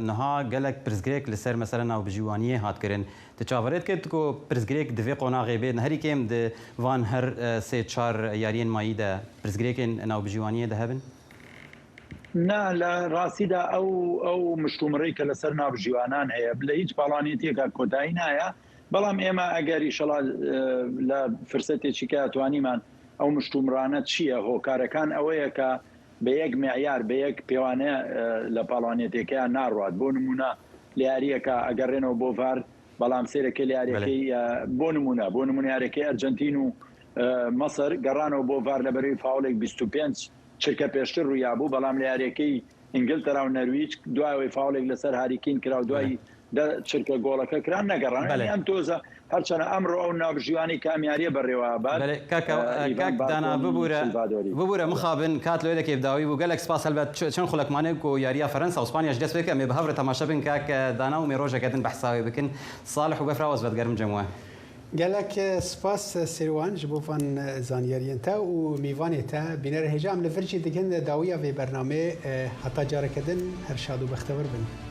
نها گەلەک پرسگرێک لە سەر مەسەلە ناوبژیوانیێ هات کرن تو چاڤەرێ دکرد کو پرسگرێک di vê qonaxê bê herî kêm di van her sê çar yariyên mayî de pirsgirêkên navbijîwaniyê de hebin? نا لە ڕاستیدا ئەو ئەو مشتومڕەی کە لەسەر ناوبژیوانان هەیە لە هیچ پاڵانێتیەکە کۆتایی نایە بەڵام ئێمە ئەگەر ئیشەڵا لە فرسەتێکی کە توانیمان ئەو مشتومڕانە چییە هۆکارەکان ئەوەیە کە بە یەک معیار بە یەک پێوانە لە پاڵەوانێتیەکەیان ناڕوات بۆ نمونە لە یاریەکە ئەگەڕێنەوە بۆ ڤار بەڵام سێرەکە لە یاریەکەی بۆ نمونە بۆ نمونە یاریەکەی ئەرجنتین و مەسەر گەڕانەوە بۆ ڤار لە بەرەی فاولێک 25 چرکە پێشتر ڕوویابوو بەڵام لە یاریەکەی ئینگلتەرا و نەرویج دوای فاولێک لەسەر هاریکین کرا و دوای دە چرکە گۆڵەکە کرا نەگەڕان ئەم تۆزە هەرچەنە ئەمڕۆ ئەو ناوبژیوانی کە ئەم یاریە بەڕێوە ئەبات بەلێ کاکە ئیڤان کاک دانا بارتۆنی ببورە سلڤادۆری. ببورە مخابن کات لۆ دەکێ بداوی بوو گەلەک سپاس هەلبەت چەند خولەک مانێ کو یارییا فەرەنسا و سپانیاش دەس پێ بکە ئەمێ بە هەڤرە تەماشە بکن کاک دانا و مێ رۆژەکە دن بەحساوێ بکن سالح و بەفرا وەزبەت گەرم جەم وە. Gelek spas Sêrwan ji bo van zanyariyên te û mîvanê te. Bînerên hêja em li vir jî digihin dawiya vê bernameyê. Heta careke din her şad û bextewir bin.